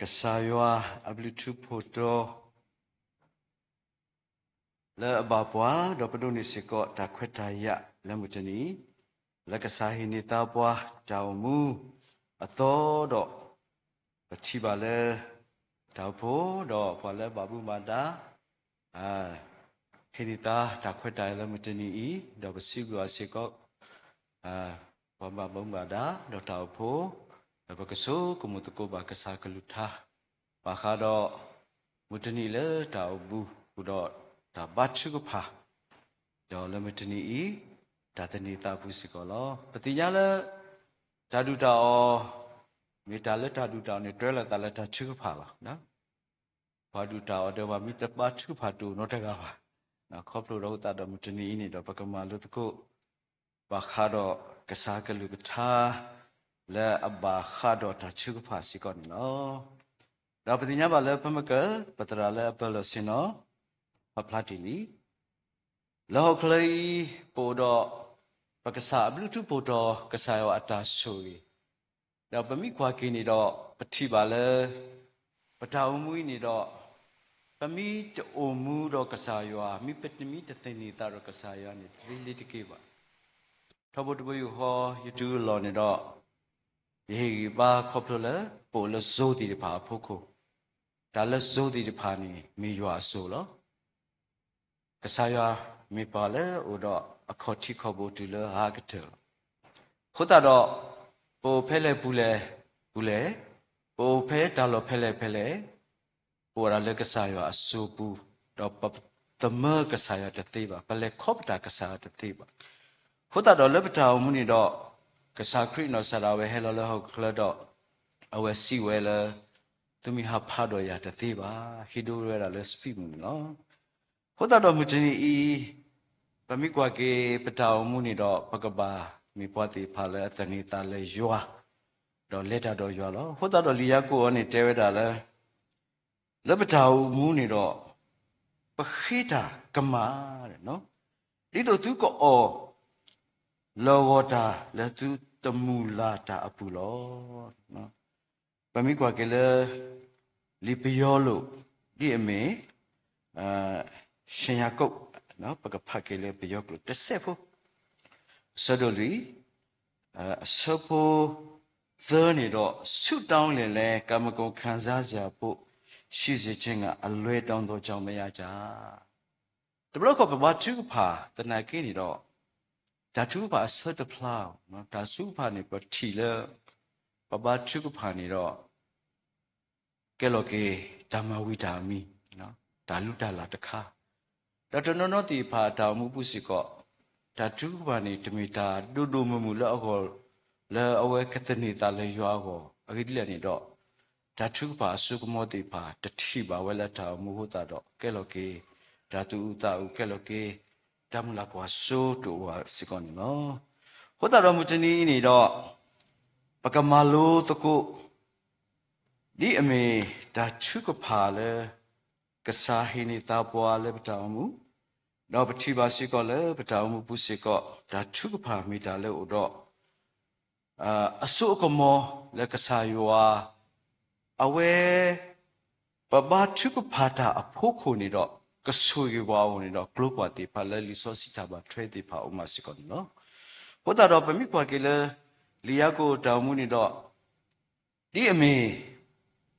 ကစၢ်ယွၤအဘျုးထူဖှိၣ်တီ လၢအဘၣ်ပှၤ ဒီးပဒိးန့ၢ်စ့ၢ်ကီးတၢ်ခွဲးတၢ်ယာ်လၢမုၢ်တနံၤအံၤ, လၢကစၢ်ဟ့ၣ်န့ၢ်သါပှၤတၢ်အိၣ်မူအသီဒီး ပထံၣ်ဘၣ်လၢ တၢ်အိၣ်ဖှိၣ်ဒီးပှၤလၢဘၣ်မူဘၣ်ဒါ ဟ့ၣ်န့ၢ်သါတၢ်ခွဲးတၢ်ယာ်လၢမုၢ်တနံၤအံၤ, ဒီးပစံးဘျုးအီၤစ့ၢ်ကီး ပှၤဘၣ်မူဘၣ်ဒါ ဒီးတၢ်အိၣ်ဖှိၣ်, ဒီးပကဆိကမိၣ်သကိးဘၣ်ကစၢ်ကလုၢ်ကထါ ဘၣ်ဃးဒီး မုၢ်တနံၤလၢတၢ်အိၣ်မူ ဒီးတၢ်ဘါထုကဖၣ်, ဒီးလၢမုၢ်တနံၤအံၤ တၢ်သန့ၤသးအပူၤစ့ၢ်ကီးလီၤ. ပသ့ၣ်ညါလၢ တၢ်ဒုၣ်တၢ်အီၣ် မ့ၢ်တၢ်လၢတၢ်ဒုၣ်တၢ်အီၣ်န့ၣ် တြဲလီၤသးလၢတၢ်ထုကဖၣ်လီၤ. ပှၤဒုၣ်တၢ်အီၣ်ဒီး ပှၤမ့ၢ်တဘါထုကဖၣ်တအိၣ်နီတဂၤဘၣ်. ခီဖျိဒီးအဃိသတးဒီး မုၢ်တနံၤအံၤန့ၣ်ဒီး ပကမၤလိသကိး ဘၣ်ဃးဒီးကစၢ်ကလုၢ်ကထါ လၢအဘၣ်ဃးဒီးတၢ်ထုကဖၣ်စ့ၢ်ကီးန့ၣ်လီၤ. ဒီးပသ့ၣ်ညါဘၣ်လၢ ဖဲမ့ၢ်က ပသရၣ်လၢအပၢၢ်လီၢ်ဆ့ၣ်နီၤ ဖးဖျါတ့ၢ်လံ လၢဟီၣ်ခိၣ်ချၢအံၤ ပအိၣ်ဒီး ပကစၢ်အဘျုးထူဖှိၣ်တီၤ ကစၢ်ယွၤအတၢ်ဆိၣ်ဂ့ၤ, ဒီးပမ့ၢ်ကွၢ်က့ၤန့ၣ်ဒီး ပထံၣ်ဘၣ်လၢ ပတၢ်အိၣ်မူအံၤန့ၣ်ဒီး ပမ့ၢ်တအိၣ်မူဒီးကစၢ်ယွၤ မ့ၢ်ပတမ့ၢ်တသန့ၤသးဒီးကစၢ်ယွၤန့ၣ် တသ့လၢၤတက့ၢ်ဘၣ်. ထီဘိတဘိယူၢ်ဃီ ယတုၤအလီၢ်န့ၣ်ဒီး ယဟ့ၣ်ဂံၢ်ဘါခီဖျိလၢ ပအိၣ်လၢစိၤသ့ၣ်တဖၣ်အဖီခိၣ်, တၢ်လၢစိၤသ့ၣ်တဖၣ်န့ၣ် မ့ၢ်ယွၤအစိၤလီၤ. ကစၢ်ယွၤမ့ၢ်ပှၤလၢအအိၣ်ဒီးအခီၣ်ထံးခီၣ်ဘိတုၤလၢအဂၤကတၢၢ်လီၤ. အဃိသတးဒီး ပအိၣ်ဖဲလဲၣ်ပူၤလဲၣ်, ပူၤလဲၣ်, ပအိၣ်ဖဲတၢ်လီၢ်ဖဲလဲၣ်ဖဲလဲၣ်, ပအိၣ်ဝဲဒၣ်လၢကစၢ်ယွၤအစိၤပူၤ, ဒီးပသမၢကစၢ်ယွၤတသ့ဘၣ်, ပလဲၤခီပတာ်ကစၢ်ယွၤတသ့ဘၣ်. အဃိသတးဒီးလၢပတၢ်အိၣ်မူန့ၣ်ဒီး ကစၢ်ခရံာ်နီၢ်ကစၢ်ဒၣ်ဝဲဟဲလီၤလၢဟီၣ်ခိၣ်ချၢဒီး အဝဲစံးဝဲလၢ သုမ့ၢ်ဟးဖးဒီးယၤတသ့ဘၣ်, ဟံးဒိဝဲဒၣ်လၢစပံးမုၢ်န့ၣ်လီၤ. အဃိသတးဒီးမုၢ်တနံၤအံၤ ပမ့ၢ်ကွၢ်က့ၤပတၢ်အိၣ်မူန့ၣ်ဒီး ပကဘၣ်မ့ၢ်ပှၤသ့ၣ်တဖၣ်လၢအသန့ၤသးလၢယွၤ, ဒီးလဲၤတၢ်ဒီးယွၤလီၤ. အဃိသတးဒီးလံာ်ယၤကိာ်အံၤန့ၣ်တဲဝဲဒၣ်လၢ လၢပတၢ်အိၣ်မူန့ၣ်ဒီး ပဃ့တၢ်ကမၣ်, ဒ်သိးသုကအီၣ်လၢဂီၤတၢ်လၢသုတမုၢ်လၢ်တၢ်အပူၤလီၤ. ပမ့ၢ်ကွၢ်က့ၤလၢ လံာ်ပယီၤလိာ် ဒ်အမ့ၢ် ရှ့ၣ်ယၤကိာ်, ပကဖးက့ၤလၢပယီၤကျိာ်တစဲးဖိ, အဆၢဒိၣ်လွံၢ်, အဆၢဖိသၢန့ၣ်ဒီး ဆုတောင်းလျက်လည်း ကာမဂုဏ်ခံစားစရာဘို့ ရှိစေခြင်းငှာ အလွဲတောင်းသောကြောင့် မရကြ တဘျီခီၣ်ပဘါထုကဖၣ်သနာ်က့န့ၣ်ဒီး တၢ်ထုကဖၣ်အဆၢတဖျါ, တၢ်ထုကဖၣ်န့ၣ် ပထံၣ်လၢ ပဘါထုကဖၣ်န့ၣ်ဒီး ကဲလီၤက့ၤ တၢ်မၤဝံၤတၢ်အမံၤ, တၢ်လုၢ်တၢ်လၢ်တခါ, ဒီးတနီၤနီၤသ့ၣ်တဖၣ်အတၢ်အိၣ်မူပူၤစ့ၢ်ကီး တၢ်ထုကဖၣ်န့ၣ် တမ့ၢ်တၢ်ဒိၣ်ဒိၣ်မုၢ်မုၢ်လၢအဂီၢ် လၢအဝဲကသန့ၤသးလၢယွၤအဂီၢ် အဂ့ၢ်ဒ်လဲၣ်န့ၣ်ဒီး တၢ်ထုကဖၣ်အစိကမီၤသ့ၣ်တဖၣ် တထံၣ်ဘၣ်ဝဲလၢတၢ်အိၣ်မူအဃိသတးဒီး ကဲလီၤက့ၤ တၢ်သူၣ်အုးသးအုး ကဲလီၤက့ၤ တၢ်မုၢ်လၢ်ကွၢ်စိတအိၣ်ဘၣ်စ့ၢ်ကီးန့ၣ်လီၤ. အဃိသတးဒီးမုၢ်တနံၤအံၤန့ၣ်ဒီး ပကမၤလိသကိး ဒ်အမ့ၢ်တၢ်ထုကဖၣ်လၢ ကစၢ်ဟ့ၣ်န့ၢ်သါပှၤလၢပတၢ်အိၣ်မူ, ဒီးပထံၣ်ဘၣ်စ့ၢ်ကီးလၢပတၢ်အိၣ်မူပူၤစ့ၢ်ကီး တၢ်ထုကဖၣ်မ့ၢ်တၢ်လၢအအိၣ်ဒီး အစိအကမီၤလၢကစၢ်ယွၤ အဝဲ ပဘါထုကဖၣ်တၢ်အဖီခိၣ်န့ၣ်ဒီး ကဆိၣ်ဂ့ၤပှၤအအိၣ်န့ၣ်ဒီး ကျိၤပှၤသ့ၣ်တဖၣ်လၢလံာ်စီဆှံတၢ်ဘၣ်ထွဲသ့ၣ်တဖၣ်အိၣ်မးစ့ၢ်ကီးန့ၣ်လီၤ. အဃိသတးဒီးပမ့ၢ်ကွၢ်က့ၤလၢ လံာ်ယၤကိာ်တၢ်အိၣ်မူန့ၣ်ဒီး ဒ်အမ့ၢ်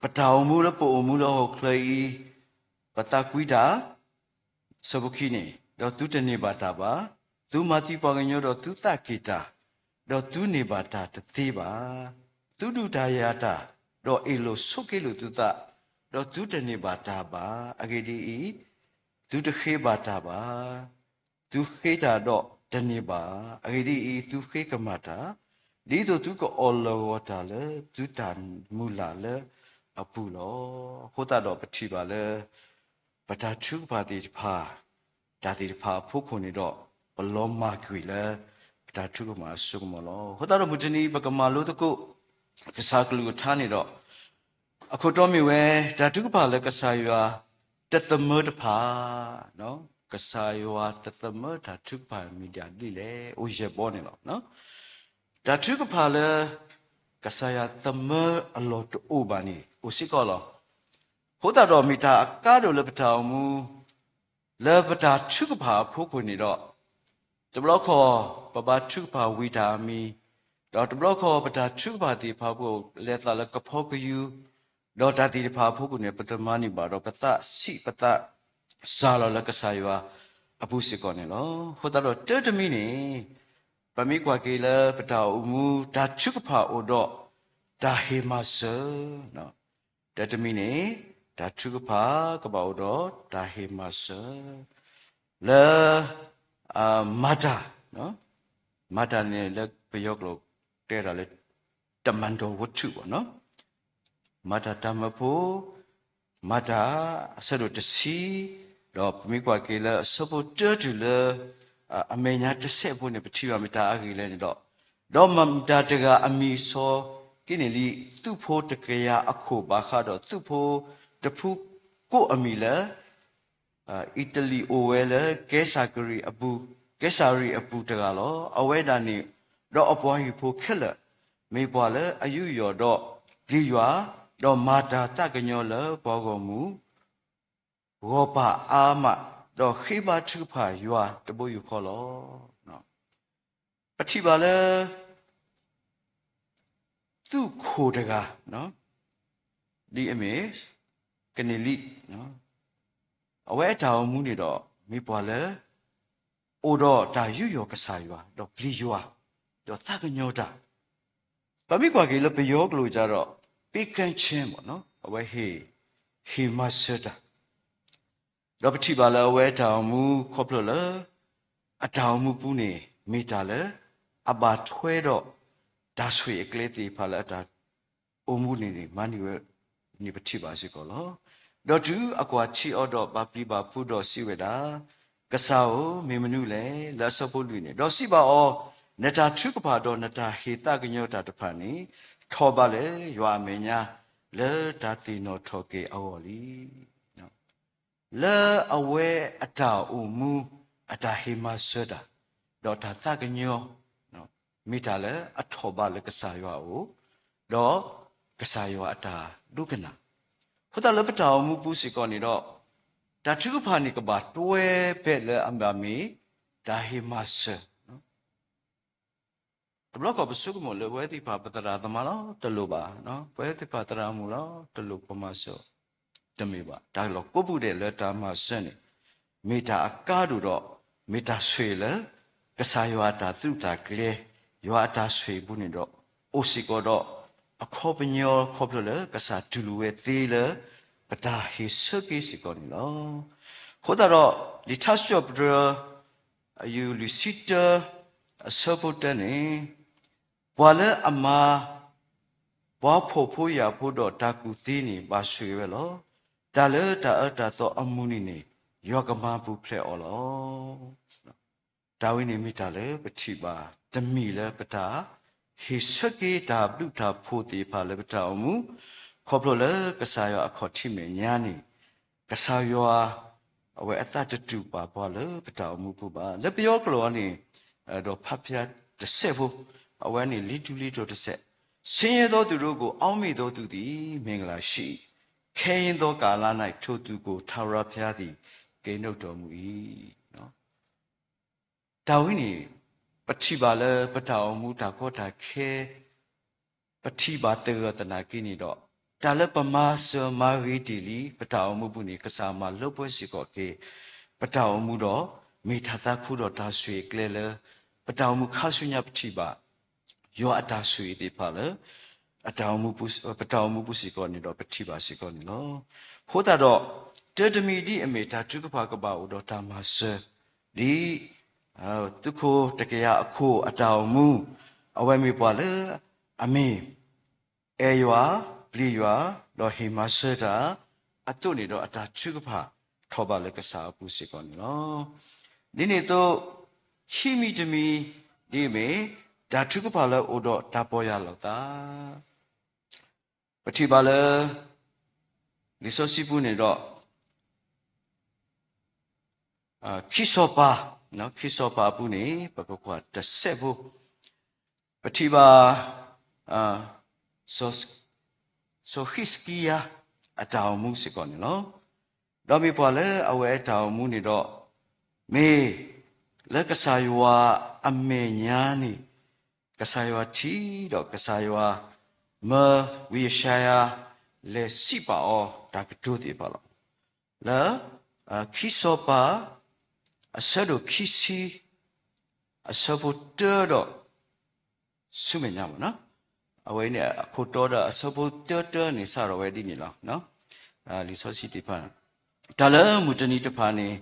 ပတၢ်အိၣ်မူလၢပအိၣ်မူလၢဟီၣ်ခိၣ်ချၢအံၤ ပသးကွံတၢ် ဆၢဖိခံန့ၣ်, ဒီးသုတန့ၢ်ဘၣ်တၢ်ဘၣ်, သုမၤသံပှၤကညီဒီးသုသးက့ၣ်တၢ်, ဒီးသုန့ၢ်ဘၣ်တၢ်တသ့ဘၣ်. သုဒုးတၢ်ယၤတၢ်, ဒီးအ့ၣ်လိာ်ဆိးက့လိာ်သုသး, ဒီးသုတန့ၢ်ဘၣ်တၢ်ဘၣ်. အဂ့ၢ်ဒ်အံၤ, သုတဃ့ဘၣ်တၢ်ဘၣ်. သုဃ့တၢ်ဒီးတန့ၢ်ဘၣ်. အဂ့ၢ်ဒ်အံၤ, သုဃ့ကမၣ်တၢ်, ဒ်သိးသုကအီၣ်လၢဂီၤတၢ်လၢသုတၢ်မုၢ်လၢ်လၢအပူၤလီၤ. အဃိသတးဒီးပထံၣ်ဘၣ်လၢ ပတၢ်ထုကဖၣ်သ့ၣ်တဖၣ်, တၢ်သ့ၣ်တဖၣ်အဖီခိၣ်န့ၣ်ဒီး ပလီၤမၢ်ကွံာ်လၢ ပတၢ်ထုကဖၣ်အစိကမီၤလီၤ. အဃိသတးဒီးမုၢ်တနံၤအံၤ ပကမၤလိသကိး ကစၢ်ကလုၢ်ကထါန့ၣ်ဒီး အခိၣ်တီမ့ၢ်ဝဲ တၢ်ထုကဖၣ်လၢကစၢ်ယွၤတသမၢတဖၣ်, ကစၢ်ယွၤတသမၢတၢ်ထုကဖၣ်မ့ၢ်ဒ်လဲၣ် အိၣ်ယဲၢ်ဘီန့ၣ်လီၤ. တၢ်ထုကဖၣ်လၢ ကစၢ်ယွၤသမၢအလီၢ်တအိၣ်ဘၣ်န့ၣ် အိၣ်စ့ၢ်ကီးလီၤ. အဃိသတးဒီးမ့ၢ်တၢ်အကါဒိၣ်လၢပတၢ်အိၣ်မူ လၢပတၢ်ထုကဖၣ်အဖီခိၣ်န့ၣ်ဒီး, တဘျီခီ ပဘါထုကဖၣ်ဝံၤတၢ်အမံၤ, ဒီးတဘျီခီပတၢ်ထုကဖၣ်သ့ၣ်တဖၣ်အဖီခိၣ် လဲၤသးလၢကဖီကယူၤ, ဒီးတၢ်သ့ၣ်တဖၣ်အဖီခိၣ်န့ၣ် ပတမၤန့ၢ်ဘၣ်ဒီး ပသးဆံးပသးစှၤလီၤလၢကစၢ်ယွၤအပူၤစ့ၢ်ကီးန့ၣ်လီၤ. အဃိသတးဒီးတၢတမံၤန့ၣ် ပမ့ၢ်ကွၢ်က့ၤလၢပတၢ်အိၣ်မူ တၢ်ထုကဖၣ်အိၣ်ဒီးတၢ်ဟ့ၣ်မၤစၢၤ, တၢတမံၤန့ၣ် တၢ်ထုကဖၣ်ကဘၣ်အိၣ်ဒီးတၢ်ဟ့ၣ်မၤစၢၤ လၢ မၤတၢ်, မၤတၢ်န့ၣ်လၢပယီၤကျိာ်တဲဒၣ်လၢ တမၤဒီးဝတ္ထု ပေါ့နော်, မၤတၢ်တၢ်မၢဖိ, မၤတၢ်အဆၢဒိၣ်တဆံ, ဒီးပမ့ၢ်ကွၢ်က့ၤလၢအဆၢဖိတၢတုၤလၢ အမဲာ်ညါတစဲးဖိန့ၣ် ပထံၣ်ဘၣ်မတၤအဂ့ၢ်လဲၣ်န့ၣ်ဒီး, ဒီးမတၤတဂၤအမံၤစီၤက့န့ၣ်လံ, သုးဖိတကယၤအခိၣ်ဘၣ်ဃးဒီးသုးဖိတဖုကိးအမံၤလၢ အံၤတလံးအိၣ်ဝဲလၢကဲစၤကရံးအပူၤ, ကဲစၤရံးအပူၤတဂၤလီၤ. အဝဲဒၣ်န့ၣ် ဒီးအပှၤဟံၣ်ဖိခဲလၢာ် မ့ၢ်ပှၤလၢအယူးယီၣ်ဒီးပျံၤယွၤ, ဒီးမၤတၢ်သးကညီၤလၢပှၤဂီၢ်မုၢ် ဂီၢ်ပၢ်အါမး, ဒီးဃ့ဘါထုကဖၣ်ယွၤတဘိယူၢ်ဃီလီၤ. ပထံၣ်ဘၣ်လၢ သုးခိၣ်တဂၤ ဒ်အမ့ၢ် ကန့ၢ်လံ, အဝဲအတၢ်အိၣ်မူန့ၣ်ဒီး မ့ၢ်ပှၤလၢ အိၣ်ဒီးတၢ်ယူးယီၣ်ကစၢ်ယွၤ, ဒီးပျံၤယွၤ, ဒီးသးကညီၤတၢ်, ပမ့ၢ်ကွၢ်က့ၤလၢပယီၤကျိာ်ကဒီး ပေးကမ်းခြင်း ပေါ့နော်, အဝဲဟ့ၣ်, ဟ့ၣ်မၤစၢၤတၢ် ဒီးပထံၣ်ဘၣ်လၢအဝဲအတၢ်အိၣ်မူခီဖျိလၢ အတၢ်အိၣ်မူပူၤန့ၣ် မ့ၢ်တၢ်လၢ အဘၣ်ထွဲဒီး တၢ်ဆိၣ်ဂ့ၤအကျဲသ့ၣ်တဖၣ်လၢအတၢ်အိၣ်မူန့ၣ်န့ၣ် မၤန့ၢ်ဝဲန့ၣ်ပထံၣ်ဘၣ်စ့ၢ်ကီးလီၤ. ဒီးတုၤအကွၢ်ထံအီၤဒီးဘၣ်ပျံၤဘၣ်ဖုးဒီးစံးဝဲဒၣ်, ကစၢ်ဧၢ, မ့ၢ်မနုၤလဲၣ်, လၢအဆၢဖိလွံၢ်န့ၣ်, ဒီးစံးဘၣ်အီၤ, နတၢ်ထုကဖၣ်ဒီးနတၢ်ဟ့ၣ်သးကညီၤတၢ်တဖၣ်န့ၣ် ထီၣ်ဘးလၢယွၤအမဲာ်ညါ လၢတၢ်သ့ၣ်နီၣ်ထီၣ်က့ၤအဂီၢ်လံ. လၢအဝဲအတၢ်အိၣ်မူ အတၢ်ဟ့ၣ်မၤစၢၤတၢ် ဒီးတၢ်သးကညီၤ မ့ၢ်တၢ်လၢအထီၣ်ဘးလၢကစၢ်ယွၤအအိၣ် ဒီးကစၢ်ယွၤအတၢ်ဒိကနၣ်. အဃိသတးလၢပတၢ်အိၣ်မူပူၤစ့ၢ်ကီးန့ၣ်ဒီး တၢ်ထုကဖၣ်န့ၣ်ကဘၣ်တွဲဖဲလၢအဘၣ်မ့ၢ် တၢ်ဟ့ၣ်မၤစၢၤ တဘျီခီပဆိကမိၣ်လၢပဝဲသ့ၣ်တဖၣ်ပသရၣ်သမါလီၤ တလိၣ်ဘၣ်, ပဝဲသ့ၣ်တဖၣ်သရၣ်မုၣ်လီၤ တလိၣ်ပမၤစၢၤ, တမ့ၢ်ဘၣ်. တၢ်လီၢ်ကိးပူၤဒဲးလၢတၢ်မၤစၢၤန့ၣ် မ့ၢ်တၢ်အကါဒိၣ်ဒီး မ့ၢ်တၢ်ဆိၣ်ဂ့ၤလၢ ကစၢ်ယွၤအတၢ်သုးတၢ်ကျဲၤ, ယွၤအတၢ်ဆိၣ်ဂ့ၤပူၤန့ၣ်ဒီး အိၣ်စ့ၢ်ကီးဒီး အခီပညီခီဖျိလၢကစၢ်တူၢ်လိာ်ဝဲသ့လၢ ပတၢ်ဟ့ၣ်ဆၢက့ၤစ့ၢ်ကီးန့ၣ်လီၤ. အဃိသတးဒီး လံာ်ထါစံးပတြၢၤ အယူၢ်လွံၢ်ဆံတၢ အဆၢဖိတၢန့ၣ်, ပှၤလၢအမၤ ပှၤဖှီၣ်ဖိယာ်ဖိဒီးတၢ်ကူၣ်သ့န့ၣ် ဘၣ်ဆိၣ်ဂ့ၤဝဲလီၤ. တၢ်လၢတၢ်အၢတၢ်သီအမုၢ်နံၤန့ၣ် ယွၤကမၤပူၤဖျဲးအီၤလီၤ. တၢ်ဝဲန့ၣ်မ့ၢ်တၢ်လၢပထံၣ်ဘၣ်တမံၤလၢပတၢ်ဟ့ၣ်ဆၢက့ၤတၢ်ဘျုးတၢ်ဖှိၣ်သ့ၣ်တဖၣ်လၢပတၢ်အိၣ်မူ, ခီဖျိလၢကစၢ်ယွၤအခီၣ်ထံးမဲာ်ညါန့ၣ်, ကစၢ်ယွၤ အဝဲအသးတတူၢ်ပာ်ပှၤလၢပတၢ်အိၣ်မူပူၤဘၣ်. လၢပယီၤကျိာ်အံၤန့ၣ်, ဒီးဖးဖျါတစဲးဖိ, အဝဲန့ၣ်လံတူလံတိၤတစဲး, ဆင်းရဲသောသူတို့ကို အောက်မေ့သောသူသည် မင်္ဂလာရှိ၏. ခဲယဉ်းသောကာလ၌ ထိုသူကို ထာဝရဘုရားသည် ကယ်နှုတ်တော်မူ၏. တၢ်ဝဲန့ၣ် ပထံၣ်ဘၣ်လၢပတၢ်အိၣ်မူတၢ်ကီတၢ်ခဲ ပထံၣ်ဘၣ်သဂၢၢ်သနာ်က့န့ၣ်ဒီး, တၢ်လၢပမၤစၢၤမၤဂ့ၤတ့ၢ်လံ ပတၢ်အိၣ်မူပူၤန့ၣ် ကစၢ်မၤလၢပှဲၤစ့ၢ်ကီးက့ၤ ပတၢ်အိၣ်မူဒီး မ့ၢ်တၢ်သးခုဒီးတၢ်ဆိၣ်ဂ့ၤအကျဲလၢ ပတၢ်အိၣ်မူခါဆူညါပထံၣ်ဘၣ် ယွၤအတၢ်ဆိၣ်ဂ့ၤသ့ၣ်တဖၣ်လၢ အတၢ်အိၣ်မူပူၤ, ပတၢ်အိၣ်မူပူၤစ့ၢ်ကီးန့ၣ်ဒီး ပထံၣ်ဘၣ်စ့ၢ်ကီးန့ၣ်လီၤ. အဃိသတးဒီး တၢတမံၤဒ်အမ့ၢ်တၢ်ထုကဖၣ်ကဘၣ်အိၣ်ဒီးတၢ်မၤစၢၤ, ဒ် သုးခိၣ်တကယၤအခိၣ်အတၢ်အိၣ်မူ, အဝဲမ့ၢ်ပှၤလၢအမ့ၢ် အဲၣ်ယွၤ, ပျံၤယွၤ, ဒီးဟ့ၣ်မၤစၢၤတၢ်အသိးန့ၣ်ဒီး အတၢ်ထုကဖၣ်ထီၣ်ဘးလၢကစၢ်အပူၤစ့ၢ်ကီးန့ၣ်လီၤ. ဒ်န့ၣ်အသိး ခံမံၤတမံၤ ဒ်အမ့ၢ် တၢ်ထုကဖၣ်လၢအိၣ်ဒီးတၢ်ပီၢ်ယၢ်လီၤသး ပထံၣ်ဘၣ်လၢ လံာ်စီဆှံပူၤန့ၣ်ဒီး ခံစီၤပၤ, ခံစီၤပၤအပူၤန့ၣ် ပကကွၢ်တစဲးဖိ, ပထံၣ်ဘၣ် စီၤ စီၤဃံးစကံယၤအတၢ်အိၣ်မူစ့ၢ်ကီးန့ၣ်လီၤ. ဒီးမ့ၢ်ပှၤလၢအဝဲအတၢ်အိၣ်မူန့ၣ်ဒီး, မ့ၢ်လၢကစၢ်ယွၤအမဲာ်ညါန့ၣ်, ကစၢ်ယွၤထံၣ်ဒီးကစၢ်ယွၤမၢဝံယၡါယၤ လဲၤစံးဘၣ်အီၤတၢ်ကတိၤသ့ၣ်တဖၣ်လီၤ. လၢ ခံစီၤပၤ အဆၢဒိၣ်ခံဆံ အဆၢဖိတၢဒီး ဆူမဲာ်ညါဘၣ်နီၤ. အဝဲန့ၣ် အခိၣ်တီဒီးအဆၢဖိတၢတၢန့ၣ် စးထီၣ်ဝဲဒ်န့ၣ်လီၤ. လံာ်စီဆှံသ့ၣ်တဖၣ်, တၢ်လၢမုၢ်တနံၤတဖၣ်န့ၣ်,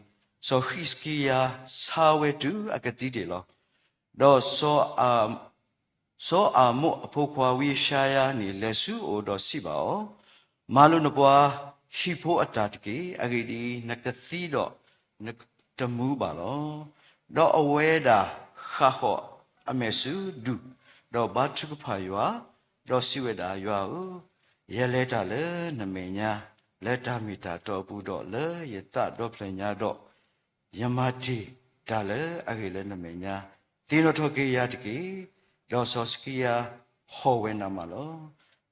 စီၤဃံးစကံယၤဆါဝဲတုၤအကသံဒံးလီၤ. ဒီး စီၤအၤမိၣ်အဖိခွါဝံယၡါယၤန့ၣ် လဲၤဆူအအိၣ်ဒီးစံးဘၣ်အီၤ, မၤလိာ်နပှၤဟံၣ်ဖိအတၢ်တက့ၢ်. အဂ့ၢ်ဒ်အံၤ, နကသံဒီးနတမူဘၣ်လီၤ. ဒီးအဝဲဒၣ်ဃၣ်ဃီၣ်အမဲာ်ဆူဒူၣ်, ဒီးဘါထုကဖၣ်ယွၤ, ဒီးစံးဝဲဒၣ်, ယွၤဧၢ, ယလဲၤတၢ်လၢနမဲာ်ညါ, လၢတၢ်မ့ၢ်တၢ်တီအပူၤ, ဒီးလၢယသးဒီဖျၢၣ်ညါဒီး, ယမၤတ့ၢ်တၢ်လၢအဂ့ၤလၢနမဲာ်ညါ, သ့ၣ်နီၣ်ထီၣ်က့ၤယၤတက့ၢ်. ဒီးစီၤစကံယၤဟီၣ်ဝဲနးမးလီၤ.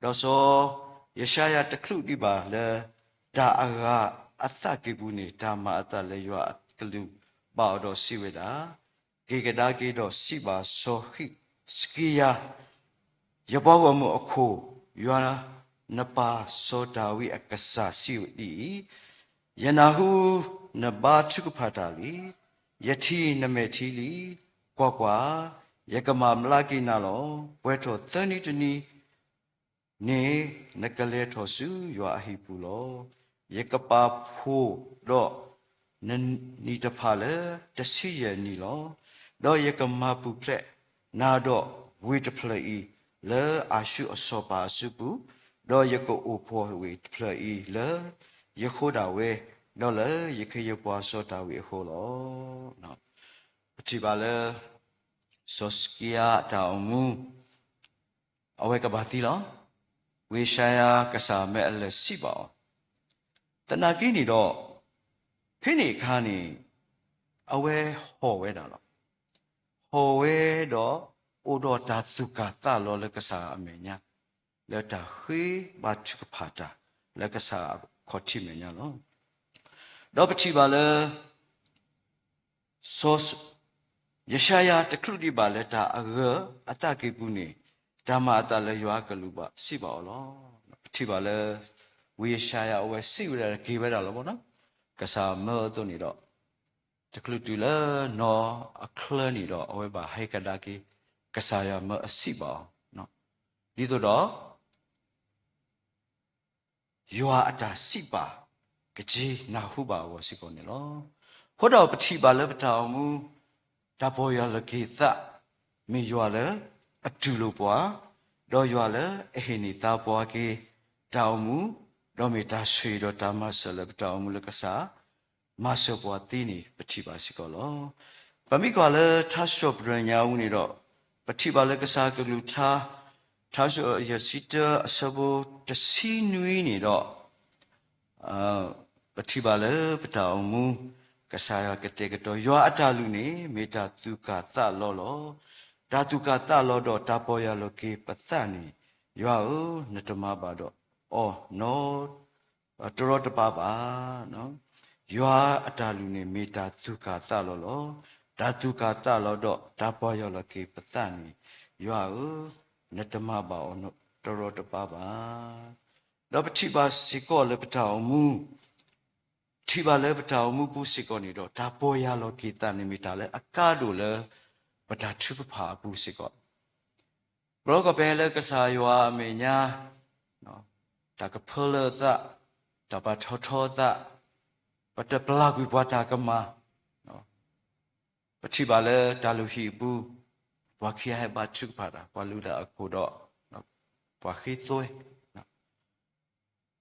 ဒီးစီၤယၡါယၤတချုးဒံးဘၣ်လၢ တၢ်အဂၤအသးကံၢ်ပူၤန့ၣ်, တၢ်မၤအသးလၢယွၤအကလူးဘၣ်အီၤဒီးစံးဝဲဒၣ်, က့ၤကဒါက့ၤဒီးစံးဘၣ်စီၤဃံးစကံယၤ, ယပှၤဂီၢ်မုၢ်အခိၣ်, ယွၤနပၢ်စီၤဒၤဝံးအကစၢ်စံးဒ်အံၤ, ယနၢ်ဟူနဘါထုကဖၣ်တၢ်လံ, ယထံၣ်နမဲာ်ထံလံ, ကွၢ်ကွၢ်, ယကမၤဘျါက့ၤနၤလီၤ. ပှဲၤထီၣ်သၢနံၤတနံၤန့ၣ်, နကလဲၤထီၣ်ဆူယွၤအဟံၣ်ပူၤလီၤ. ယကပာ်ဖှိၣ်ဒီး နနံၣ်တဖၣ်လၢတဆံယဲၢ်နံၣ်လီၤ. ဒီးယကမၤပူၤဖျဲးနၤဒီးဝ့ၢ်တဖျၢၣ်အံၤ လၢအၤၡူၢ်အစီၤပၤအစုပူၤ, ဒီးယကအိၣ်ဖှိၣ်ဝ့ၢ်တဖျၢၣ်အံၤလၢယဃိဒၣ်ဝဲ, ဒီးလၢယခ့ယပှၤစီၤဒၤဝံးအဃိလီၤ. ပထံၣ်ဘၣ်လၢ စီၤစကံယၤအတၢ်အိၣ်မူ အဝဲကဘၣ်သံလီၤ. ဝံယၡါယၤကစၢ်မၢအလဲၤစံးဘၣ်အီၤ, သနာ်က့န့ၣ်ဒီး, ဖဲန့ၣ်အခါန့ၣ် အဝဲဟီၣ်ဝဲဒၣ်လီၤ. ဟီၣ်ဝဲဒီး အိၣ်ဒီးတၢ်သူၣ်ကၢ်သးလီၤလၢကစၢ်အမဲာ်ညါ, လၢတၢ်ဃ့ဘါထုကဖၣ်တၢ်လၢကစၢ်အခီၣ်ထံးမဲာ်ညါလီၤ. ဒီးပထံၣ်ဘၣ်လၢ စီၤ ယၡါယၤတချုးဒံးဘၣ်လၢတၢ်အဂၤအသးကံၢ်ပူၤန့ၣ်, တၢ်မၤအသးလၢယွၤအကလူးဘၣ်စံးဘၣ်အီၤလီၤ. ပထံၣ်ဘၣ်လၢ ဝံယၡါယၤအဝဲစံးဝဲဒၣ်က့ၤဝဲဒၣ်လီၤ. ကစၢ်မၢအသိးန့ၣ်ဒီး, တချုးတုၤလၢနီၢ်အချၢန့ၣ်ဒီး အဝဲဘၣ်ဟဲကဒါက့ၤ ကစၢ်ယွၤမၢအစံးဘၣ်အီၤ, ဒ်သိးဒီး ယွၤအတၢ်စံးပာ်ကက့ၤနၢ်ဟူဘၣ်အဂီၢ်စ့ၢ်ကီးန့ၣ်လီၤ. အဃိဒီးပထံၣ်ဘၣ်လၢပတၢ်အိၣ်မူ တၢ်ပီၢ်ယၢ်လီၤက့ၤသး မ့ၢ်ယွၤလၢအတူၢ်လိာ်ပှၤ, ဒီးယွၤလၢအဟ့ၣ်န့ၢ်သါပှၤက့ၤ တၢ်အိၣ်မူ, ဒီးမ့ၢ်တၢ်ဆိၣ်ဂ့ၤဒီးတၢ်မၤစၢၤလၢပတၢ်အိၣ်မူလၢကစၢ် မၤစၢၤပှၤသ့န့ၣ် ပထံၣ်ဘၣ်စ့ၢ်ကီးလီၤ. ပမ့ၢ်ကွၢ်လၢထါစံးထီၣ်ပတြၢၤညါအပူၤန့ၣ်ဒီး, ပထံၣ်ဘၣ်လၢကစၢ်ကလုၢ်ကထါ ထါစံးထီၣ်ယဲၢ်ဆံတၢ အဆၢဖိတဆံနွံန့ၣ်ဒီး, ပထံၣ်ဘၣ်လၢပတၢ်အိၣ်မူ ကစၢ်ယွၤကတဲာ်ကတီၤ ယွၤအတၢ်လုၢ်န့ၣ် မ့ၢ်တၢ်သူၣ်ကၢ်သးလီလီၤ. တၢ်သူၣ်ကၢ်သးလီဒီးတၢ်ပီၢ်ယၢ်လီၤက့ၤပသးန့ၣ်, ယွၤဧၢ, နတမၤဘၣ်ဒီးအီၤနီတရီတပါဘၣ်. ယွၤအတၢ်လုၢ်န့ၣ် မ့ၢ်တၢ်သူၣ်ကၢ်သးလီလီၤ. တၢ်သူၣ်ကၢ်သးလီဒီးတၢ်ပီၢ်ယၢ်လီၤက့ၤပသးန့ၣ်, ယွၤဧၢ, နတမၤဘၣ်အီၤတရီတပါဘၣ်. ဒီးပထံၣ်ဘၣ်စ့ၢ်ကီးလၢပတၢ်အိၣ်မူ ထံၣ်ဘၣ်လၢပတၢ်အိၣ်မူပူၤစ့ၢ်ကီးန့ၣ်ဒီး တၢ်ပီၢ်ယၢ်လီၤက့ၤသးန့ၣ် မ့ၢ်တၢ်လၢအကါဒိၣ်လၢ ပတၢ်ထုကဖၣ်အပူၤစ့ၢ်ကီး. ဘျီကီးဖဲလၢကစၢ်ယွၤအမဲာ်ညါ တၢ်ကဖၢလၢအသး, တၢ်ပာ်ထီၣ်ထီအသး, ပတပျၢ်ကွံာ်ပှၤတၢ်ကမၣ်, ပထံၣ်ဘၣ်လၢတၢ်လုၢ်ဟံၣ်အပူၤ, ပှၤခံဂၤဟဲဘါထုကဖၣ်တၢ်, ပှၤလုၢ်လၢအခိၣ်ဒီး ပှၤဃ့သွဲ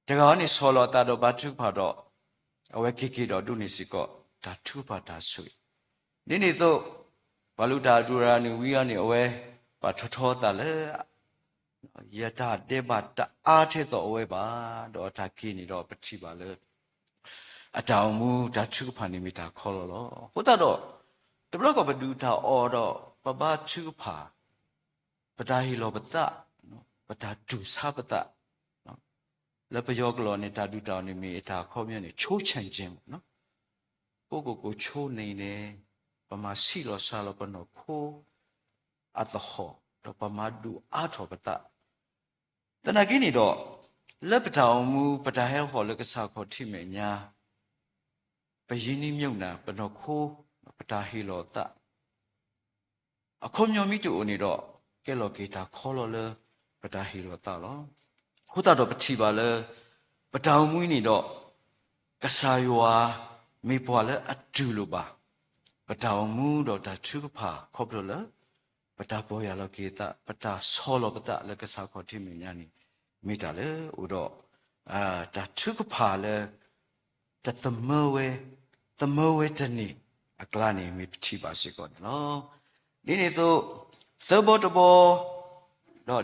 တဂၤန့ၣ်ဆီၣ်လီၤအသးဒီးဘါထုကဖၣ်ဒီး အဝဲက့ၤက့ၤဒီးဒိးန့ၢ်စ့ၢ်ကီး တၢ်ထုကဖၣ်တၢ်ဆိၣ်ဂ့ၤ, ဒ်န့ၣ်အသိး ပှၤလုၢ်တၢ်အဒူၣ်ရၤန့ၣ်ဝံၤအီၤန့ၣ် အဝဲပာ်ထီၣ်ထီအသးလၢ ယတၢ်ဒဲးဘးတအါထဲသိးအဝဲဘၣ်, ဒီးအတၢ်က့ၤန့ၣ်ဒီးပထံၣ်ဘၣ်လၢ အတၢ်အိၣ်မူတၢ်ထုကဖၣ်န့ၣ်မ့ၢ်တၢ်ခီလီလီၤ. အဃိသတးဒီး တဘျီကီးပဒုၣ်တၢ်အီၣ်ဒီး ပဘါထုကဖၣ်, ပတၢ်ဟ့ၣ်လီၤပသး, ပတၢ်တူၢ်ဆါပသး, လၢပယီၤကလီၢ်န့ၣ် တၢ်ဒုးတၢ်အီၣ်န့ၣ်မ့ၢ်တၢ်အခီပညီန့ၣ် ချိုးချယ်ခြင်းပေါ့နော်. ကိးကိးကိးချိုးန့ၣ်န့ၣ် ပမၤဆံးလီၤစှၤလီၤပနီၢ်ခိအသဟီၣ်, ဒီးပမၤဒုးအါထီၣ်ပသး သနာ်က့န့ၣ်ဒီး လၢပတၢ်အိၣ်မူ ပတၢ်ဟဲဟီၣ်လၢကစၢ်ခီၣ်ထံးမဲာ်ညါ, ပယံာ်နံၤမုၢ်နၤ ပနီၢ်ခိ ပတၢ်ဟ့ၣ်လီၤသး အခီပညီမ့ၢ်တအိၣ်န့ၣ်ဒီး ကဲလီၤက့ၤတၢ်ခီလီၤလၢပတၢ်ဟ့ၣ်လီၤသးလီၤ. အဃိသတးဒီးပထံၣ်ဘၣ်လၢ ပတၢ်အိၣ်မူအံၤန့ၣ်ဒီး ကစၢ်ယွၤမ့ၢ်ပှၤလၢအတူၢ်လိာ်ဘၣ် ပတၢ်အိၣ်မူဒီးတၢ်ထုကဖၣ်ခီဖျိလၢ ပတၢ်ပီၢ်ယၢ်လီၤက့ၤသး ပတၢ်ဆီၣ်လီၤပသးလၢကစၢ်ခီၣ်ထံးမဲာ်ညါန့ၣ် မ့ၢ်တၢ်လၢအိၣ်ဒီး တၢ်ထုကဖၣ်လၢ တသမၢဝဲ, သမၢဝဲတန့ၢ်အကျါန့ၣ် မ့ၢ်ပထံၣ်ဘၣ်စ့ၢ်ကီးန့ၣ်လီၤ. ဒ်န့ၣ်အသိး သၢဘီတဘီ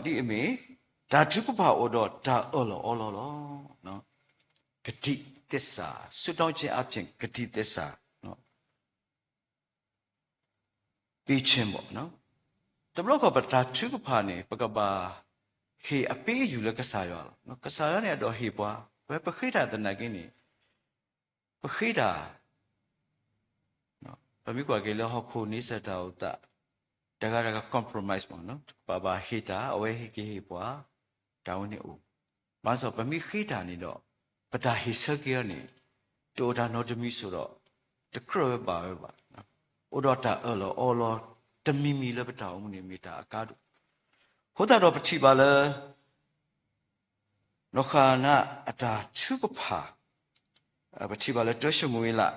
ဒီးဒ်အမ့ၢ် တၢ်ထုကဖၣ်အိၣ်ဒီးတၢ်အၢၣ်လီၤအီလီၤလီၤ. ကတိသစ္စာ, ဆုတောင်းခြင်းအားဖြင့် ကတိသစ္စာ ပေးခြင်းပေါ့နော်. တဘျီခီၣ်ပတၢ်ထုကဖၣ်န့ၣ် ပကဘၣ်ဟ့ၣ်အပေးအယူၢ်လၢကစၢ်ယွၤလီၤ. ကစၢ်ယွၤန့ၣ်အဒိးဟ့ၣ်ပှၤ, ပဝဲပဃ့တၢ်သနာ်က့န့ၣ် ပဃ့တၢ် ပမ့ၢ်ကွၢ်က့ၤလၢဟီၣ်ခိၣ်န့ဆၢၣ်တၢ်အိၣ်သး တဂၤတဂၤ compromise မ့ၢ်နီၤ, ပဘၣ်ဟ့ၣ်တၢ် အဝဲဟ့ၣ်က့ၤဟ့ၣ်ပှၤ, တၢ်ဝဲန့ၣ်အိၣ်. ဘၣ်ဆၣ်ပမ့ၢ်ဃ့တၢ်န့ၣ်ဒီး ပတၢ်ဟ့ၣ်ဆၢက့ၤအီၤန့ၣ် တအိၣ်တၢ်နီတမံၤဆိဒီး တကြၢးဝဲဘၣ်ဝဲဘၣ်. အိၣ်ဒီးတၢ်အၢၣ်လီၤအီလီၤတမံၤမံၤလၢပတၢ်အိၣ်မူန့ၣ် မ့ၢ်တၢ်အကါဒိၣ်. အဃိသတးဒီးပထံၣ်ဘၣ်လၢ နီၢ်ဃၤနၤအတၢ်ထုကဖၣ်, ပထံၣ်ဘၣ်လၢတၢၡမူၤအ့လး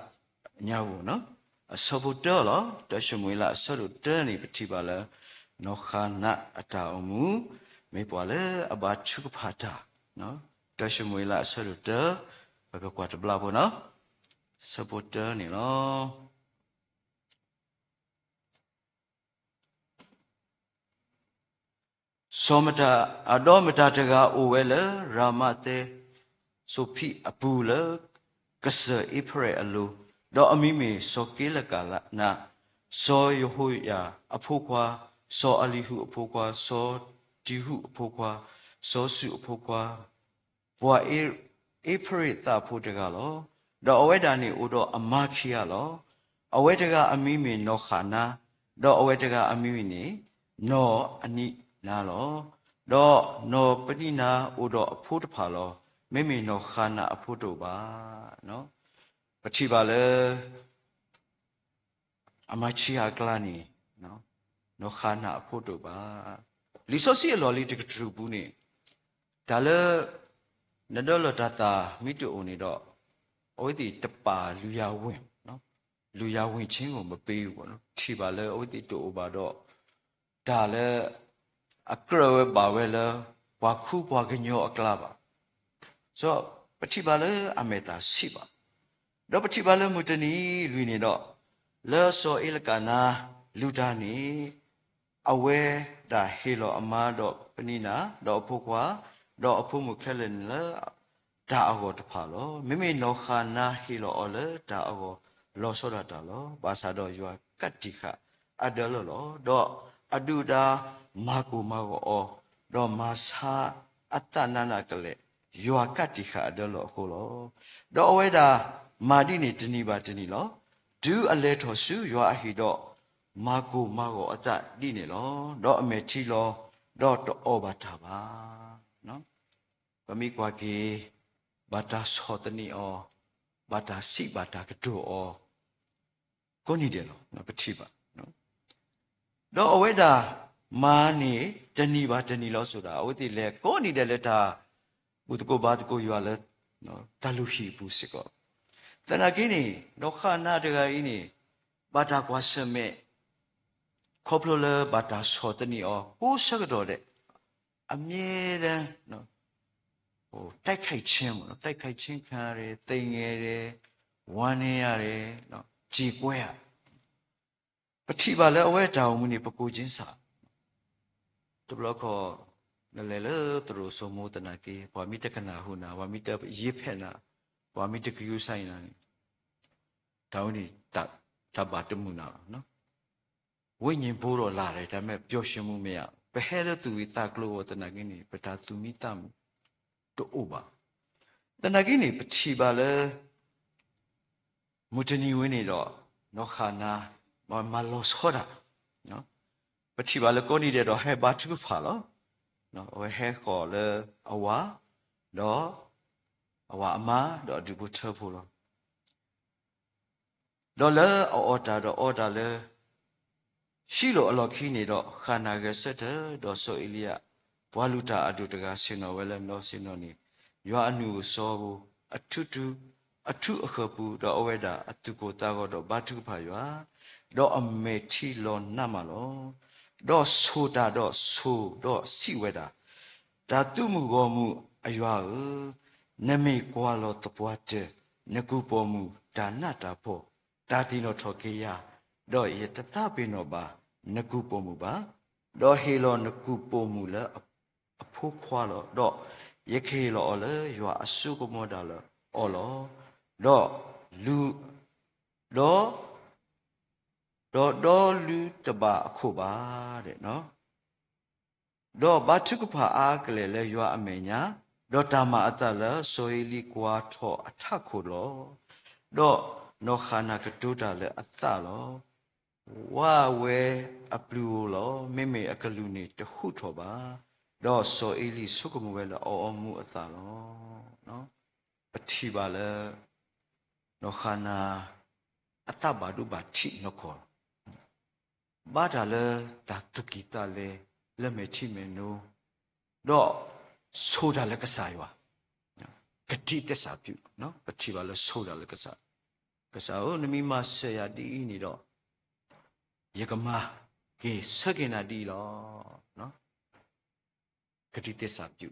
ညါဝဲနီၤ, အဆၢဖိတၢလီၤ. တၢၡမူၤအ့လးအဆၢဒိၣ်တၢန့ၣ် ပထံၣ်ဘၣ်လၢ နီၢ်ဃၤနၤအတၢ်အိၣ်မူ မ့ၢ်ပှၤလၢအဘၣ်ထုကဖၣ်တၢ်, တၢၡမူၤအ့လးအဆၢဒိၣ်တၢ, ပကကွၢ်တဘျီဖိနီၤ, ဆၢဖိတၢန့ၣ်လီၤ. စီၤမတၤ, ဒီးမတၤတဂၤအိၣ်ဝဲလၢရၤမၤသဲစိဖံးအပူၤလၢကစၢၢ်အ့ဖရဲၣ်အလိၤ, ဒီးအမံၤမ့ၢ်စီၤက့လကနၤ, စီၤယဟိယၤအဖိခွါ, စီၤအလံၤဟူးအဖိခွါ, စီၤတံၤဟူးအဖိခွါ, စီၤစူးအဖိခွါ, ပှၤအ့ဖရ့ၣ်သးဖိတဂၤလီၤ. ဒီးအဝဲဒၣ်န့ၣ်အိၣ်ဒီးအမါခံဂၤလီၤ. အဝဲတဂၤအမံၤမ့ၢ်နီၢ်ဃၣ်နါ, ဒီးအဝဲတဂၤအမံၤမ့ၢ်န့ၣ် နီၢ်ပနံးနါလီၤ. ဒီးနီၢ်ပနံးနါအိၣ်ဒီးအဖိတဖၣ်လီၤ. မ့မ့ၢ်နီၢ်ဃၣ်နါအဖိတအိၣ်ဘၣ်. ပထံၣ်ဘၣ်လၢ အမါဆံးအကျါန့ၣ် နီၢ်ဃၣ်နါအဖိတအိၣ်ဘၣ်. လံာ်စီဆှံအလီၢ်လံၤတကတြူၢ်ပူၤန့ၣ် တၢ်လၢ နဒၢလီၤတၢ်သၣ်မ့ၢ်တအိၣ်န့ၣ်ဒီး အဝဲသ့ၣ်တပာ်လုၢ်ယၤဝ့ၢ်, လုၢ်ယၤဝ့ၢ်ဆ့ကိၣ်မ့ၢ်ပ့ၤ, ထံၣ်ဘၣ်လၢအဝဲသ့ၣ်တအိၣ်ဘၣ်ဒီး တၢ်လၢ အကြၢးဝဲဘၣ်ဝဲလၢ ပှၤခူပှၤကညီအကျါဘၣ်. စီၤပထံၣ်ဘၣ်လၢအမဲာ်သၣ်ဆံးဘၣ်. ဒီးပထံၣ်ဘၣ်လၢမုၢ်တနံၤလွံၢ်န့ၣ်ဒီး လၢစီၤအ့လကနါလုၢ်တၢ်န့ၣ် အဝဲဒၣ်ဟ့ၣ်လီၤအမါဒီးပနံးနါ ဒီးအဖိခွါ ဒီးအဖိမုၣ်ခဲလၢာ်န့ၣ်လၢ တၢ်အဂီၢ်တဖၣ်လီၤ. မ့မ့ၢ်နီၢ်ဃၣ်နါဟ့ၣ်လီၤအီၤလၢတၢ်အဂီၢ်လီၤဆီဒၣ်တၢ်လီၤ. ဘၣ်ဆၣ်ဒီးယွၤကးတံာ်ဃာ်အဒၢလီၢ်လီၤ. ဒီးအဒုၣ်အဒါမၤကိၢ်မၤဂီၤအီၤ, ဒီးမၤဆါအသးနးနးကလဲာ်, ယွၤကးတံာ်ဃာ်အဒၢလီၢ်အဃိလီၤ. ဒီးအဝဲဒၣ်မၤဒ်န့ၣ်တနံၤဘၣ်တနံၤလီၤ. တုၤအလဲၤထီၣ်ဆူယွၤအဟံၣ်ဒီး မၤကိၢ်မၤဂီၤအသးဒ်န့ၣ်လီၤ. ဒီးအမဲာ်ထံလီၤ, ဒီးတအီၣ်ဘၣ်တၢ်ဘၣ်. ပမ့ၢ်ကွၢ်က့ၤ ဘၣ်တၢ်ဆီၣ်သနံးအီၤ, ဘၣ်တၢ်စံးဘၣ်တၢ်ကတိၤအီၤ ကိးနံၤဒဲးလီၤ. ပထံၣ်ဘၣ် ဒီးအဝဲဒၣ်မၤန့ၢ်တနံၤဘၣ်တနံၤလီၤ. ဆိဒၣ် အဝဲသ့ၣ်လဲၤကိးနံၤဒဲးလၢတၢ်ဘူၣ်သကိးဘါသကိးယွၤလၢ တၢ်လုၢ်ဟံၣ်အပူၤစ့ၢ်ကီး. သနာ်က့န့ၣ် နီၢ်ဃၣ်နါတဂၤအံၤန့ၣ် ဘၣ်တၢ်ကွၢ်ဆၢၣ်မဲာ် ခီဖျိလၢဘၣ်တၢ်ဆီၣ်သနံးအီၤ ကိးဆၢကတီၢ်ဒဲး အမြဲတမ်း တိုက်ခိုက်ခြင်းပေါ့နော်, တိုက်ခိုက်ခြင်းခံရတယ်, သိငယ်တယ်, ဝမ်းနည်းရတယ်, ကြေကွဲရတယ်. ပထံၣ်ဘၣ်လၢအဝဲတၢ်အိၣ်မူန့ၣ် ပကိၢ်ကၠ့စၢ်, တဘျီခီ နလဲၤလၢသရိာ်စိမိသနာ်က့ ပှၤမ့ၢ်တကနၣ်ဟူနၤ, ပှၤမ့ၢ်တယ့ဖဲးနၤ, ပှၤမ့ၢ်တကယူၤစါအံၤနၤန့ၣ် တၢ်ဝဲန့ၣ် တၢ်ဘၣ်တမုာ်နၤလီၤ. ဝိညာဉ်ဘိးဒီးလာတယ်, ဒါပေမဲ့ ပျော်ရွှင်မှုမရဘူး. ပဟဲလၢသူၣ်ဝံၤသးကျိၤအသနာ်က့န့ၣ် ပတၢ်သူၣ်မံသးမုာ်တအိၣ်ဘၣ်. သနာ်က့န့ၣ် ပထံၣ်ဘၣ်လၢ မုၢ်တနံၤဝဲန့ၣ်ဒီး နီၢ်ဃၣ်နၤ မၤလီၤဆီတၢ်, ပထံၣ်ဘၣ်လၢကိးနံၤဒဲးဒီးဟဲဘါထုကဖၣ်လီၤ. အဝဲဟဲဃီၤလၢအဝၤ, ဒီးအဝၤအမါ ဒီးအဒူၣ်ဖိထၢဖိလီၤ. ဒီးလၢအအီၣ်တၢ်ဒီးအီတၢ်လၢ ရှံလိာ်အလီၢ်ခံန့ၣ်ဒီး ဃၣ်နၤဂဲၤဆၢထၢၣ်, ဒီးစီၤအ့လံယၤ ပှၤလုၢ်တၢ်အဒိၣ်တဂၤဆ့ၣ်နီၤဝဲလၢနီၢ်ဆ့ၣ်နီၤန့ၣ်, ယွၤအနုၢ်အစီပူၤ အထူ အထူအဃၢၤပူၤ, ဒီးအဝဲဒၣ်အသူၣ်ကိၢ်သးဂီၤဒီးဘါထုကဖၣ်ယွၤ, ဒီးအမဲာ်ထံလီၤနးမးလီၤ. ဒီးဆိၣ်တၢ်ဒီးဆိၣ်ဒီးစံးဝဲဒၣ်, တၢ်သုးမုၢ်ဂီၢ်မုၢ်အယွၤဧၢ, နမ့ၢ်ကွၢ်လီၤသပှၢ်တၢၢ် နကုၢ်ပိာ်မုၣ်တၢ်နးတၢ်ဖှီၣ်, တၢ်သ့ၣ်နီၣ်ထီၣ်က့ၤယၤ, ဒီးယတသးပ့ၤနီၣ်ဘၣ်နကုၢ်ပိာ်မုၣ်ဘၣ်. ဒီးဟ့ၣ်လီၤနကုၢ်ပိာ်မုၣ်လၢအဖိခွါလီၤ. ဒီးယကဟ့ၣ်လီၤအီၤလၢယွၤအစိကမီၤဒၣ်လၢအီၤလီၤ. ဒီးလူ ဒီး ဒီးဒီလူတဘၣ်အခိၣ်ဘၣ်. ဒီးဘါထုကဖၣ်အါကလဲာ်လၢယွၤအမဲာ်ညါ, ဒီးတၢ်မၤအသးလၢစီၤအ့လံကွၢ်ထီၣ်အထးခိၣ်လီၤ. ဒီးနီၢ်ဃၣ်နၤကတိၤတၢ်လၢအသးလီၤ. ဝါဝဲအပျုၤဧိၤလီၤ. မ့မ့ၢ်အကလူးန့ၣ်တဟူးထီၣ်ဘၣ်. ဒီးစီၤအ့လံဆိကမိၣ်ဝဲလၢအအီမူအသးလီၤ. ပထံၣ်ဘၣ်လၢ နီၢ်ဃၣ်နၤ အသးဘၣ်ဒိဘၣ်ထံးနီၢ်ကီၢ် ဘါတၢ်လၢတၢ်သူၣ်ကံၢ်သးလဲ လၢမဲာ်ထံမဲာ်နိ, ဒီးဆိၣ်တၢ်လၢကစၢ်ယွၤ, ကတိသစ္စာပြု, ပထံၣ်ဘၣ်လၢဆိၣ်တၢ်လၢကစၢ်, ကစၢ်ဧၢ, နမ့ၢ်မၤစၢၤယၤဒ်အံၤန့ၣ်ဒီး ယကမၤက့ၤဆၢက့ၤနၤဒ်အံၤလီၤ. ကတိသစ္စာပြု,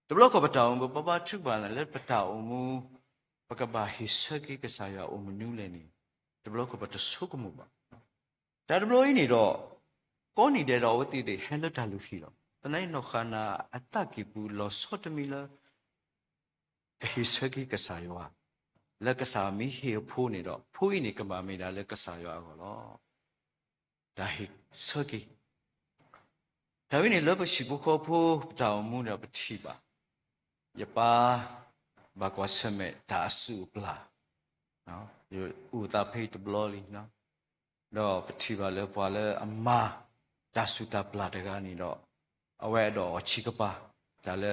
တဘျီခီၣ်ပတၢ်အိၣ်မူ ပဘါထုကဖၣ်နၤလၢပတၢ်အိၣ်မူ ပကဘၣ်ဟ့ၣ်ဆၢက့ၤကစၢ်ယွၤအိၣ်မနုၤလဲၣ်န့ၣ်, တဘျီခီၣ်ပတဆိကမိၣ်ဘၣ်. တၢ်တဘျီအံၤန့ၣ်ဒီး ကိးနံၤဒဲးဒီးအဝဲသ့ၣ်ဟဲလၢတၢ်လုၢ်ဟံၣ်လီၤ. သနာ်က့နီၢ်ဃၣ်နၤအသးကံၢ်ပူၤလီၤဆီတမံၤလၢ ကဟ့ၣ်ဆၢက့ၤကစၢ်ယွၤ, လၢကစၢ်မ့ၢ်ဟ့ၣ်အဖိန့ၣ်ဒီး ဖိအံၤန့ၣ်ကဘၣ်မ့ၢ်ဒၣ်လၢကစၢ်ယွၤအဂီၢ်လီၤ. တၢ်ဟ့ၣ်ဆၢက့ၤ တၢ်ဝဲန့ၣ်လၢပဟံၣ်ဖိဃီဖိပတၢ်အိၣ်မူဒီးပထံၣ်ဘၣ်, ယပၢ် ဘၣ်ကွၢ်ဆၢၣ်မဲာ်တၢ်အစုၣ်အပျၢ်, ယအိၣ်သးဖဲအံၤတဘျီလံ, ဒီးပထံၣ်ဘၣ်လၢပှၤလၢအမၤတၢ်ဆူၣ်တၢ်ပျၢ်တဂၤန့ၣ်ဒီး အဝဲအဒိးအီၣ်ဆံးကပၤ, တၢ်လၢ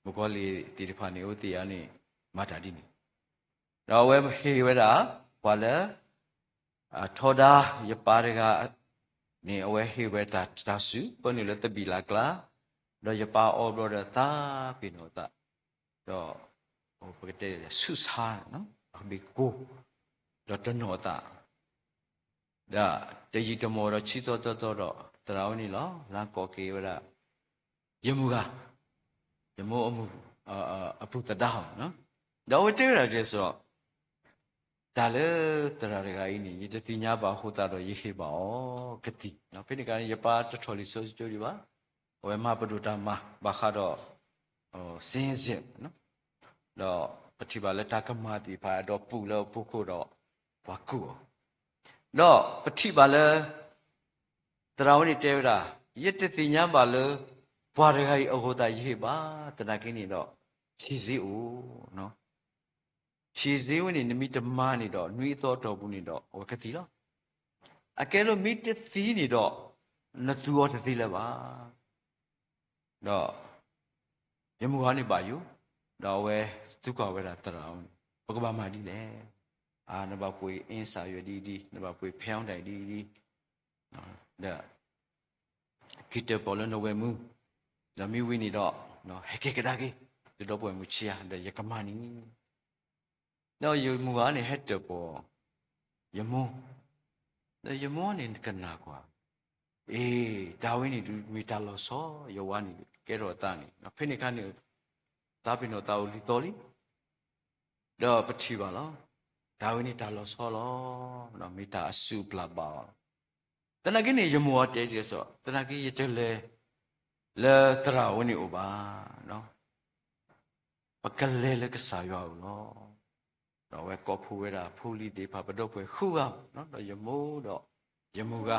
မုၣ်ကီၤလံၢ်သ့ၣ်တဖၣ်န့ၣ် အိၣ်သ့ၣ်ညါန့ၣ် မၤတၢ်ဒ်န့ၣ် ဒီးအဝဲဟ့ၣ်ဝဲဒၣ် ပှၤလၢ ထီဒါယပၢ်တဂၤန့ၣ် အဝဲဟ့ၣ်ဝဲတၢ်တၢ်စုၣ် ပၢနုာ်လၢသဘံၣ်လၢ်ကျါ, ဒီးယပၢ်အီဘျီဒီးသးပ့ၤနီၣ်အသး, ဒီး ပကတဲဆူးဆါ အဘ့ၣ်ကိၢ်, ဒီးတနီၣ်အသး ဒီးတယံာ်တမီၢ်ဒီးဆံသီသီသီဒီး သရၣ်ဝဲန့ၣ်လီၤ လၢကိးက့ၤဝဲဒၣ် ယမုၢ်ဂၤ, ယမိၢ်အမုၢ် အပုၢ်သဒါဟီ, ဒီးအဝဲတဲဝဲဒၣ်ဒ်သိး တၢ်လၢသရၣ်တဂၤအံၤန့ၣ် ယတသ့ၣ်ညါဘၣ်အဃိသတးဒီး ယဟ့ၣ်ဘၣ်အီၤကသံၣ်, ဖဲန့ၣ်အခါန့ၣ် ယပၢ်တထီၣ်လံာ်စီဆှံကၠိဒံးဘၣ်, အဝဲမၤပဒိၣ်တၢ်မၤဘၣ်ဃးဒီး စ့စ့း ဒီးပထံၣ်ဘၣ်လၢတၢ်ကမၤသ့ၣ်တဖၣ် အဲၣ်ဒိးပူၤလၢအဖီခိၣ်ဒီး ပှၤကူၣ်အီၤ, ဒီးပထံၣ်ဘၣ်လၢ သရၣ်ဝဲန့ၣ်တဲဝဲဒၣ်, ယတသ့ၣ်ညါဘၣ်လၢ ပှၤတဂၤအံၤအဂီၢ်သးယဟ့ၣ်ဘၣ်, သနာ်က့န့ၣ်ဒီး ဖြေဆေးအိၣ်, ဖြေဆေးဝဲန့ၣ် နမ့ၢ်တမၤန့ၣ်ဒီး နွံအသီအတီၢ်ပူၤန့ၣ်ဒီး အဝဲကသံလီၤ. အကဲလၢမ့ၢ်တသံန့ၣ်ဒီး နသူအီၤတသ့လၢၤဘၣ်. ဒီး ယမုၢ်ဂၤန့ၣ်ဘၣ်ယိၣ်, ဒီးအဝဲသံကွၢ်ဝဲဒၣ်သရၣ်ဝဲန့ၣ်, ပကဘၣ်မၤဒ်လဲၣ်. နဘၣ်ပှ့ၤအ့စၣ်ယွဲဒ်အံၤဒ်အံၤ, နဘၣ်ပှ့ၤဖဲအီဒၣ်ဒ်အံၤဒ်အံၤ, ဒီး က့ၤတၢၣ်ပီၣ်လၢနဝဲၢ်မူ, ဒီးမ့ၢ်ဝံၤန့ၣ်ဒီး ဟဲက့ၤကဒါက့ၤ ယဒီပုၢ်ဝဲၢ်မုၣ်ဆံးယၤ ဒီးယကမၤန့ၣ် ဒီးယမုၢ်ဂၤန့ၣ် ဟဲတၢၣ်ပီၣ် ယမိၢ်, ဒီးယမိၢ်န့ၣ်ကနၣ်ကွၢ်, အ့ တၢ်ဝဲန့ၣ်ဒုးမ့ၢ်တၢ်လီၤဆီ, ယဝၤန့ၣ်ကဲထီၣ်အသးန့ၣ် ဖဲန့ၣ်အခါန့ၣ် သးပ့ၤနီၣ်သးအိၣ်လံသီလံ, ဒီးပထံၣ်ဘၣ်လီၤ. တၢ်ဝဲန့ၣ်တၢ်လီၤဆီလီၤ, မ့ၢ်တၢ်အစုၣ်အပျၢ်ဘၣ်အီၤ, သနာ်က့န့ၣ် ယမိၢ်အီၤတဲဒ်သိး သနာ်က့ယတလဲၤ လၢသရၣ်ဝဲန့ၣ်အိၣ်ဘၣ်, ပကလဲၤလၢကစၢ်ယွၤအအိၣ်လီၤ. ဒီးအဝဲကိးဖှိၣ်ဝဲဒၣ်ဖိလံၤသ့ၣ်တဖၣ် ပဒီပုၢ်ဝဲၢ်ဃုဂၤ, ဒီးယမိၢ်ဒီးယမုၢ်ဂၤ,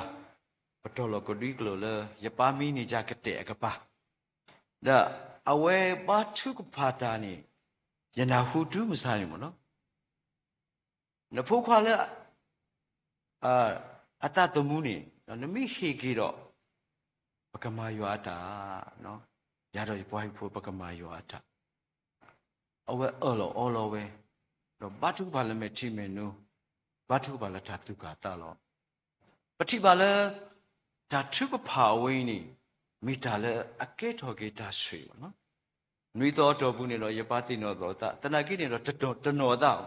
ပတီၢ်လီၤကဒွံကျိာ်လၢ ယပၢ်မံန့ၢ်ယၤကတဲာ်အကပၤ, ဒီးအဝဲဘါထုကဖၣ်တၢ်န့ၣ် ယနၢ်ဟူတုၤမုၢ်ဆါန့ၣ်မ့ၢ်နီၤ, နဖိခွါလၢ အသးသမူန့ၣ် နမ့ၢ်ဟ့ၣ်က့ၤဒီး ပကမၤယွၤအတၢ်, ယၤဒီးယပှၤဟံၣ်ဖိ ပကမၤယွၤအတၢ်. အဝဲအၢၣ်လီၤအီလီၤဝဲ, ဒီးဘါထုကဖၣ်လၢမဲာ်ထံမဲာ်နိ, ဘါထုကဖၣ်လၢတၢ်သူၣ်ကၢ်သးလီၤ. ပထံၣ်ဘၣ်လၢ တၢ်ထုကဖၣ်အဝဲအံၤန့ၣ် မ့ၢ်တၢ်လၢအကဲထီၣ်က့ၤတၢ်ဆိၣ်ဂ့ၤလီၤ. နွံသီအတီၢ်ပူၤန့ၣ်ဒီး ယပၢ်သ့ၣ်နီၣ်ထီၣ်အသး, သနာ်က့န့ၣ်ဒီး တနီၣ်အသး,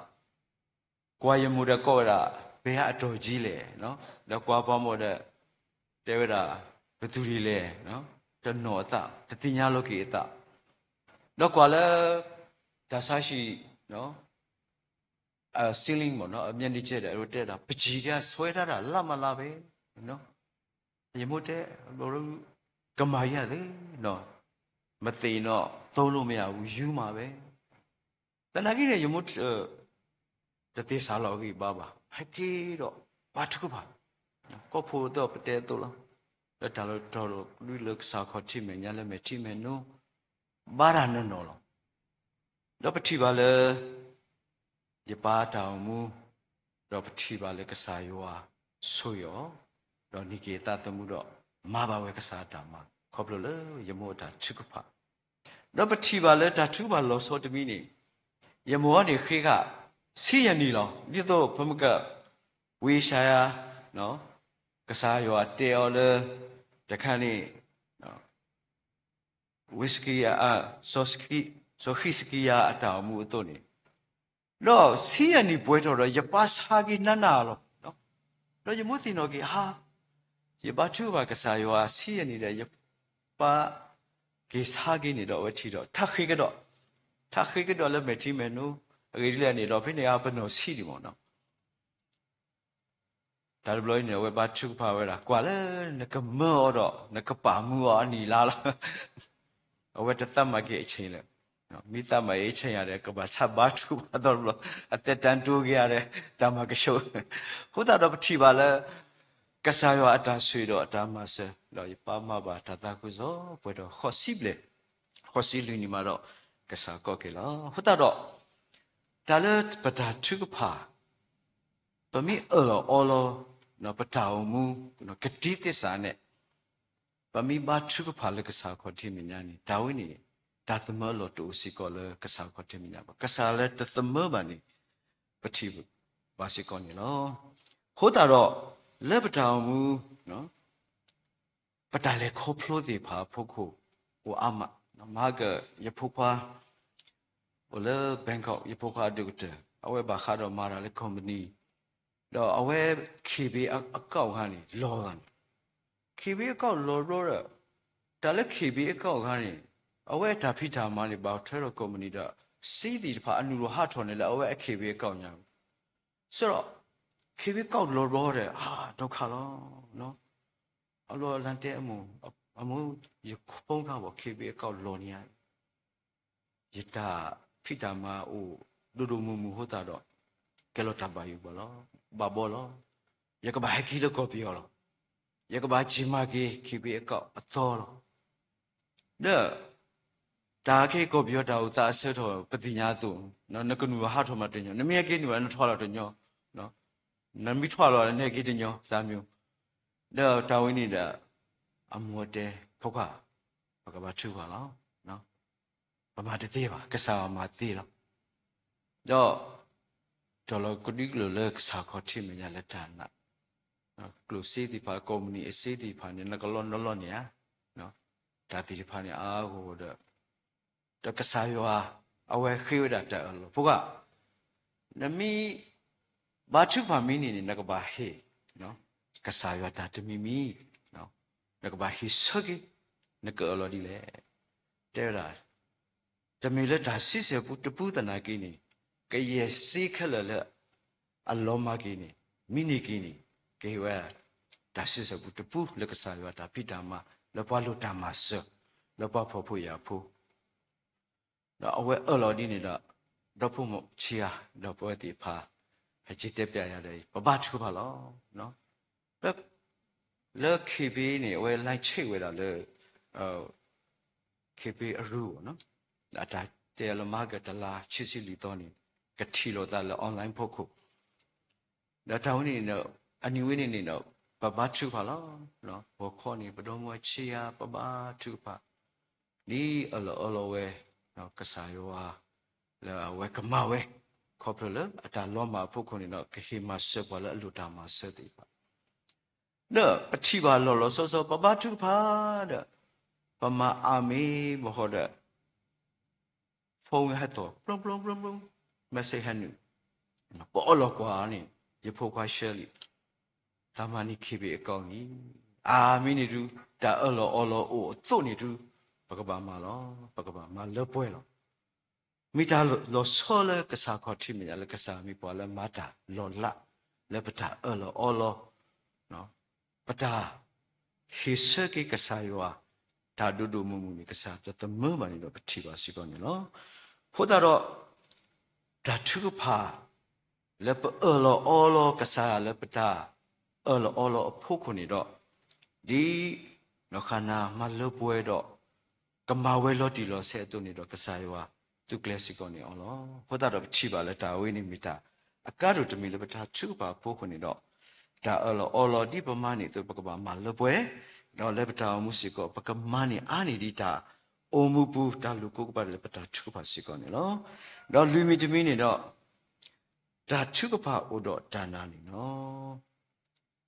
ကွၢ်ယမိၢ်ဒီးကိးဝဲဒၣ် ပှၤအတီၢ်ကံလဲၣ်, ဒီးကွၢ်ပှၤမိၢ်ဒီး တဲဝဲဒၣ် ပသူၣ်ဒံးလဲၣ်, တနီၣ်အသး, တသ့ၣ်ညါလီၤက့ၤအသး, ဒီးကွၢ်လၢ တၢ်ဆါဟံၣ် ceiling မ့ၢ်နီၤ, အမျက်နှာကျက်ဒီး အဝဲတဲဒၣ် ပန်းချီထဲဆွဲထားတာ လမ်းမလမ်းပဲ, ယမိၢ်တဲ ကမၤယၤသ့, မသ့ၣ်နီၣ် သုံးလို့မရဘူး, ယူမးပဲ. သနာ်က့န့ၣ် ယမိၢ် တသ့စးလီၤအဂံၢ်အဘါဘၣ်, ဟဲက့ၤဒီး ဘါထုကဖၣ်, ကီၢ်ဖိအသိးပတဲအသိးလီၤ, လၢတၢ်လီၤတတီၤလီၤဒုလၢကစၢ်ခီၣ်ထံးမဲာ်ညါလၢမဲာ်ထံမဲာ်နိ, ဘါတၢ်နီၢ်နီၢ်လီၤ. ဒီးပထံၣ်ဘၣ်လၢ ယပၢ်တၢ်အိၣ်မူ, ဒီးပထံၣ်ဘၣ်လၢကစၢ်ယွၤဆိၣ်ဂ့ၤအီၤ, ဒီးန့ၢ်က့ၤအသးသမူဒီး မၤဘၣ်ဝဲကစၢ်အတၢ်မၤ ခီဖျိလၢယမိၢ်အတၢ်ထုကဖၣ်, ဒီးပထံၣ်ဘၣ်လၢတၢ်ထုကဖၣ်လီၤဆီတမံၤန့ၣ်, ယမိၢ်အံၤန့ၣ်ဃ့ဃာ် ဆံယဲၢ်နံၣ်လီၤ. ဒ်သိးပမ့ၢ်က ဝံယၡါယၤ, ကစၢ်ယွၤတဲအီၤလၢ တခါန့ၣ် ဝံစကံယၤ, စီၤဃံးစကံယၤအတၢ်အိၣ်မူအသိးန့ၣ်, ဒီးဆံယဲၢ်နံၣ်ပှဲၤထီၣ်ဒီး ယပၢ်ဆါက့ၤနးနးလီၤ. ဒီးယမိၢ်သ့ၣ်နီၣ်က့ၤ ဟါ, ယဘါထုကဖၣ်ကစၢ်ယွၤဆံယဲၢ်နံၣ်ဒီး ယပၢ်က့ၤဆါက့ၤန့ၣ်ဒီး အဝဲထံၣ်ဒီး ထးဃ့ကဒီး, ထးဃ့ကဒီးလၢမဲာ်ထံမဲာ်နိ, အဂ့ၢ်ဒ်လဲၣ်န့ၣ်ဒီး ဖဲန့ၣ်အပနီၣ်ဆံးဒံးမ့ၢ်နီၤ တၢ်တဘျီအံၤန့ၣ် အဝဲဘါထုကဖၣ်ဝဲဒၣ် ကွၢ်လၢနကမၢအီၤဒီး နကပာ်မူအီၤအနံၣ်အလါလီၤ. အဝဲတသးမၤက့ၤအဆ့ၣ်လၢ, မ့ၢ်သးမၤအီၤအဆ့ၣ်ယၤဒီး ကဘၣ်ထးဘါထုကဖၣ်သီတဘျီ, အသက်တမ်းတိုးက့ၤယၤဒီး တၢ်မၤကဆှိ, အဃိသတးဒီးပထံၣ်ဘၣ်လၢ ကစၢ်ယွၤအတၢ်ဆိၣ်ဂ့ၤဒီးအတၢ်မၤစၢၤ ဒီးယပၢ်မၤဘၣ်တၢ်သးခုကစီၣ်ပှဲၤဒီးဃိးဆံဘျဲၣ်, ဃိးဆံလွံၢ်နံၣ်မးဒီး ကစၢ်ကိးက့ၤလီၤ. အဃိသတးဒီး တၢ်လၢပတၢ်ထုကဖၣ် ပမ့ၢ်အၢၣ်လီၤအီလီၤ ပတၢ်အိၣ်မူ ကတံၤသ့ၣ်စးန့ၣ် ပမ့ၢ်ဘါထုကဖၣ်လၢကစၢ်ခီၣ်ထံးမဲာ်ညါန့ၣ် တၢ်ဝဲန့ၣ် တၢ်သမၢလီၤတအိၣ်စ့ၢ်ကီးလၢကစၢ်ခီၣ်ထံးမဲာ်ညါဘၣ်. ကစၢ်လၢတသမၢဘၣ်န့ၣ် ပထံၣ်ဘၣ်စ့ၢ်ကီးန့ၣ်လီၤ. အဃိသတးဒီး လၢပတၢ်အိၣ်မူ ပတၢ်လဲၤခီဖျိသ့ၣ်တဖၣ်အဖီခိၣ် အိၣ်အါမး, မဟါက ယဖိခွါ အိၣ်လၢ Bangkok ယဖိခွါအဒိၣ်ကတၢၢ် အဝဲဘၣ်ဃးဒီးမၤတၢ်လၢ company ဒီးအဝဲ KBank account အခါန့ၣ် လီၤဂၤန့ၣ်, KBank account လီၤဘျီဒီး တၢ်လၢ KBank account အခါန့ၣ် အဝဲအတၢ်ဖံးတၢ်မၤန့ၣ် ဘၣ်ထွဲဒီး company ဒီး စ့သ့ၣ်တဖၣ်အနုာ်လီၤဟးထီၣ်န့ၣ်လၢအဝဲအ KBank account ညါ, စးဒီး KBank account လီၤဘျီဒီး အါ ဒုက္ခလီၤ. အလီၢ်လၢတဲအမိၢ်, အမိၢ် ယဖိခွါဘၣ် KBank account လီၤန့ၣ်ဧါ ယတၢ်ဖံးတၢ်မၤအိၣ်ဒိၣ်ဒိၣ်မုၢ်မုၢ်အဃိသတးဒီး ကဲလီၤတၢ်ဘၣ်ယိၣ်ဘၣ်လီၤ, ဘၣ်ဘီလီၤ. ယကဘၣ်ဟဲက့ၤလၢကီၢ်ပယီၤလီၤ. ယကဘၣ်စံၣ်မၤက့ၤ KBank account အသီလီၤ. ဒီး တၢ်က့ၤကီၢ်ပယီၤတၢ်အိၣ်သးအဆၢထီၣ် ပသ့ၣ်ညါအသိး, နကနုာ်လီၤဟးထီၣ်မးတညီ, နမ့ၢ်ဟဲက့ၤနုာ်လီၤ နထွါလီၤတညီ, နမ့ၢ်ထွါလီၤ နဟဲက့ၤတညီ သးမံၤ, ဒီးတၢ်ဝဲန့ၣ်ဒီး အမိၢ်တဲ ဖိခွါ, ပကဘါထုကဖၣ်လီၤ. ပမၤတသ့ဘၣ်, ကစၢ်ယွၤမၤသ့လီၤ. ဒီး တီၢ်လီၤကဒွံကလုာ်လၢကစၢ်ခီၣ်ထံးမဲာ်ညါလၢတၢ်နာ်, ကျိၣ်စ့သ့ၣ်တဖၣ် company အစ့သ့ၣ်တဖၣ်န့ၣ် နကလီနီလီန့ၣ်ဧါ, တၢ်သ့ၣ်တဖၣ်န့ၣ် အါဂီၢ်ဒီး ဒီးကစၢ်ယွၤ အဝဲဃ့ဝဲဒၣ်တၢ်အၢၣ်လီၤ ဖိခွါ, နမ့ၢ် ဘါထုကဖၣ်မ့ၢ်န့ၢ်န့ၣ် နကဘၣ်ဟ့ၣ် ကစၢ်ယွၤတၢ်တမံၤမံၤ, နကဘၣ်ဟ့ၣ်ဆၢက့ၤ နကအၢၣ်လီၤဒ်လဲၣ်. တဲဝဲဒၣ် တမ့ၢ်လၢတၢ်ဆံဆဲၣ်ပူတပူသနာ်က့န့ၣ် ကယဲၢ်စ့ခဲလၢာ်လၢ အလီၤမၢ်က့ၤန့ၣ် မ့ၢ်န့ၢ်က့ၤန့ၣ် ကဟ့ၣ်ဝဲ တၢ်ဆံဆဲၣ်ပူတပူလၢကစၢ်ယွၤတၢ်ဖံးတၢ်မၤ လၢပှၤလိၣ်တၢ်မၤစၢၤ လၢပှၤဖှီၣ်ဖိယာ်ဖိ ဒီးအဝဲအၢၣ်လီၤဒ်န့ၣ်ဒီး ဒီဖိမိၢ်ဆံးဧါ ဒီးပဝဲသ့ၣ်တဖၣ် ဟဲက့ၤတဲပျးယၤဒီး ပဘါထုကဖၣ်လီၤ. လၢ လၢ KB န့ၣ် အဝဲ line ဆံးဝဲဒၣ်လၢ KB အရူ အတၢ် တဲလၢမဟါကတလါဆံဆံလွံၢ်သီန့ၣ် ကထံၣ်လိာ်သးလၢ online ဖီခိၣ် ဒီးတၢ်ဝဲန့ၣ်ဒီး အနံၤဝဲန့ၣ်န့ၣ်ဒီး ပဘါထုကဖၣ်လီၤ. ဂီၤခီန့ၣ် ပဒီမါဝၤဆ့ယၤ ပဘါထုကဖၣ် ဒ်အၢၣ်လီၤအီလီၤဝဲ ကစၢ်ယွၤ လၢအဝဲကမၤဝဲ ခီဖျိလၢအတၢ်လီၤမၢ်အဖီခိၣ်န့ၣ်ဒီး ကဟ့ၣ်မၤစၢၤပှၤလၢအလိၣ်တၢ်မၤစၢၤသ့ၣ်တဖၣ် ဒီးပထံၣ်ဘၣ်လီၤလီၤဆီဆီ ပဘါထုကဖၣ်ဒီး ပမၤအါမံၤဘၣ်ဃီဒီး phone ဟဲသီၣ် ပျီပျီပျီပျီ message ဟဲနုာ် ပအၢၣ်လီၤကွၢ်န့ၣ် ယဖိခွါ Shirley တၢ်မၤန့ၢ် ခ့ဘ့ၣ် account န့ၣ် အါမံၤန့ၣ်ဒုး တၢ်အၢၣ်လီၤအီလီၤအိၣ်အသိးန့ၣ်ဒုး ပကဘၣ်မၤလီၤ, ပကဘၣ်မၤလၢပှဲၤလီၤ. မ့ၢ်တၢ်လီၤဆီလၢကစၢ်ခီၣ်ထံးမဲာ်ညါ လၢကစၢ်မ့ၢ်ပှၤလၢမၤတၢ်လီၤလး လၢပတၢ်အၢၣ်လီၤအီလီၤ ပတၢ်ဟ့ၣ်ဆၢက့ၤကစၢ်ယွၤ တၢ်ဒိၣ်ဒိၣ်မုၢ်မုၢ်န့ၣ် ကစၢ်ယွၤတသမၢဘၣ်န့ၣ်ဒီးပထံၣ်ဘၣ်စ့ၢ်ကီးန့ၣ်လီၤ. အဃိသတးဒီး တၢ်ထုကဖၣ် လၢပအၢၣ်လီၤအီလီၤကစၢ်ယွၤလၢပတၢ်အၢၣ်လီၤအီလီၤအဖီခိၣ်န့ၣ်ဒီး ဒ်နီၢ်ဃၤနၤမၤလၢပှဲၤဒီး ကမၤဝဲလီၤတံၢ်လီၤဆဲးအသိးန့ၣ်ဒီး ကစၢ်ယွၤသုးကျဲၤစ့ၢ်ကီးန့ၢ်အီၤလီၤ. အဃိသတးဒီးပထံၣ်ဘၣ်လၢတၢ်ဝဲန့ၣ်မ့ၢ်တၢ် အကါဒိၣ်တမံၤလၢပတၢ်ထုကဖၣ်အဖီခိၣ်န့ၣ်ဒီး တၢ်အၢၣ်လီၤအီလီၤဒ်ပမၤန့ၢ်အသိး ပကဘၣ်မၤလၢပှဲၤ, ဒီးလၢပတၢ်အိၣ်မူစ့ၢ်ကီး ပကမၤန့ၢ်အါန့ၢ်ဒံးတၢ်အိၣ်မူပူၤ တၢ်လိာ်ကိးကပၤဒ်လၢပတၢ်ထုကဖၣ်စ့ၢ်ကီးန့ၣ်လီၤ. ဒီးလွံၢ်မံၤတမံၤန့ၣ်ဒီး တၢ်ထုကဖၣ်အိၣ်ဒီးတၢ်နာ်န့ၣ်လီၤ.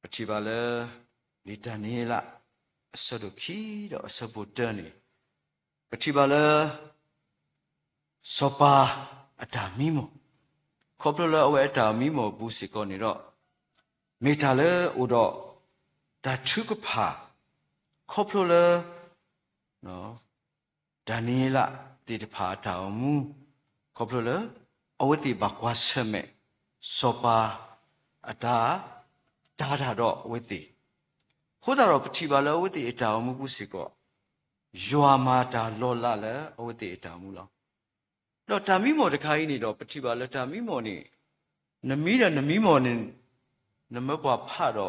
ပထံၣ်ဘၣ်လၢ လံာ်ဒၤနံးယ့လး အဆၢဒိၣ်ခံဒီးအဆၢဖိတၢန့ၣ် ပထံၣ်ဘၣ်လၢ စီၤပၤအတၢ်မံမီၢ်, ခီဖျိလၢအဝဲအတၢ်မံမီၢ်အပူၤစ့ၢ်ကီးန့ၣ်ဒီး မ့ၢ်တၢ်လၢအိၣ်ဒီးတၢ်ထုကဖၣ် ခီဖျိလၢ ဒၤနံးယ့လးသ့ၣ်တဖၣ်အတၢ်အိၣ်မူ ခီဖျိလၢ အဝဲသ့ၣ်ဘၣ်ကွၢ်ဆၢၣ်မဲာ် စီၤပၤအတၢ် တၤတၢ်ဒီးအဝဲသ့ၣ်, အဃိသတးဒီးပထံၣ်ဘၣ်လၢအဝဲသ့ၣ်အတၢ်အိၣ်မူပူၤစ့ၢ်ကီး ယွၤမၤတၢ်လီၤလးလၢအဝဲသ့ၣ်အတၢ်အိၣ်မူလီၤ. ဒီးတၢ်မံမီၢ်တခါအံၤန့ၣ်ဒီး ပထံၣ်ဘၣ်လၢတၢ်မံမီၢ်န့ၣ် နမံဒီးနမံမီၢ်န့ၣ် နမၢပှၤဖးဒီး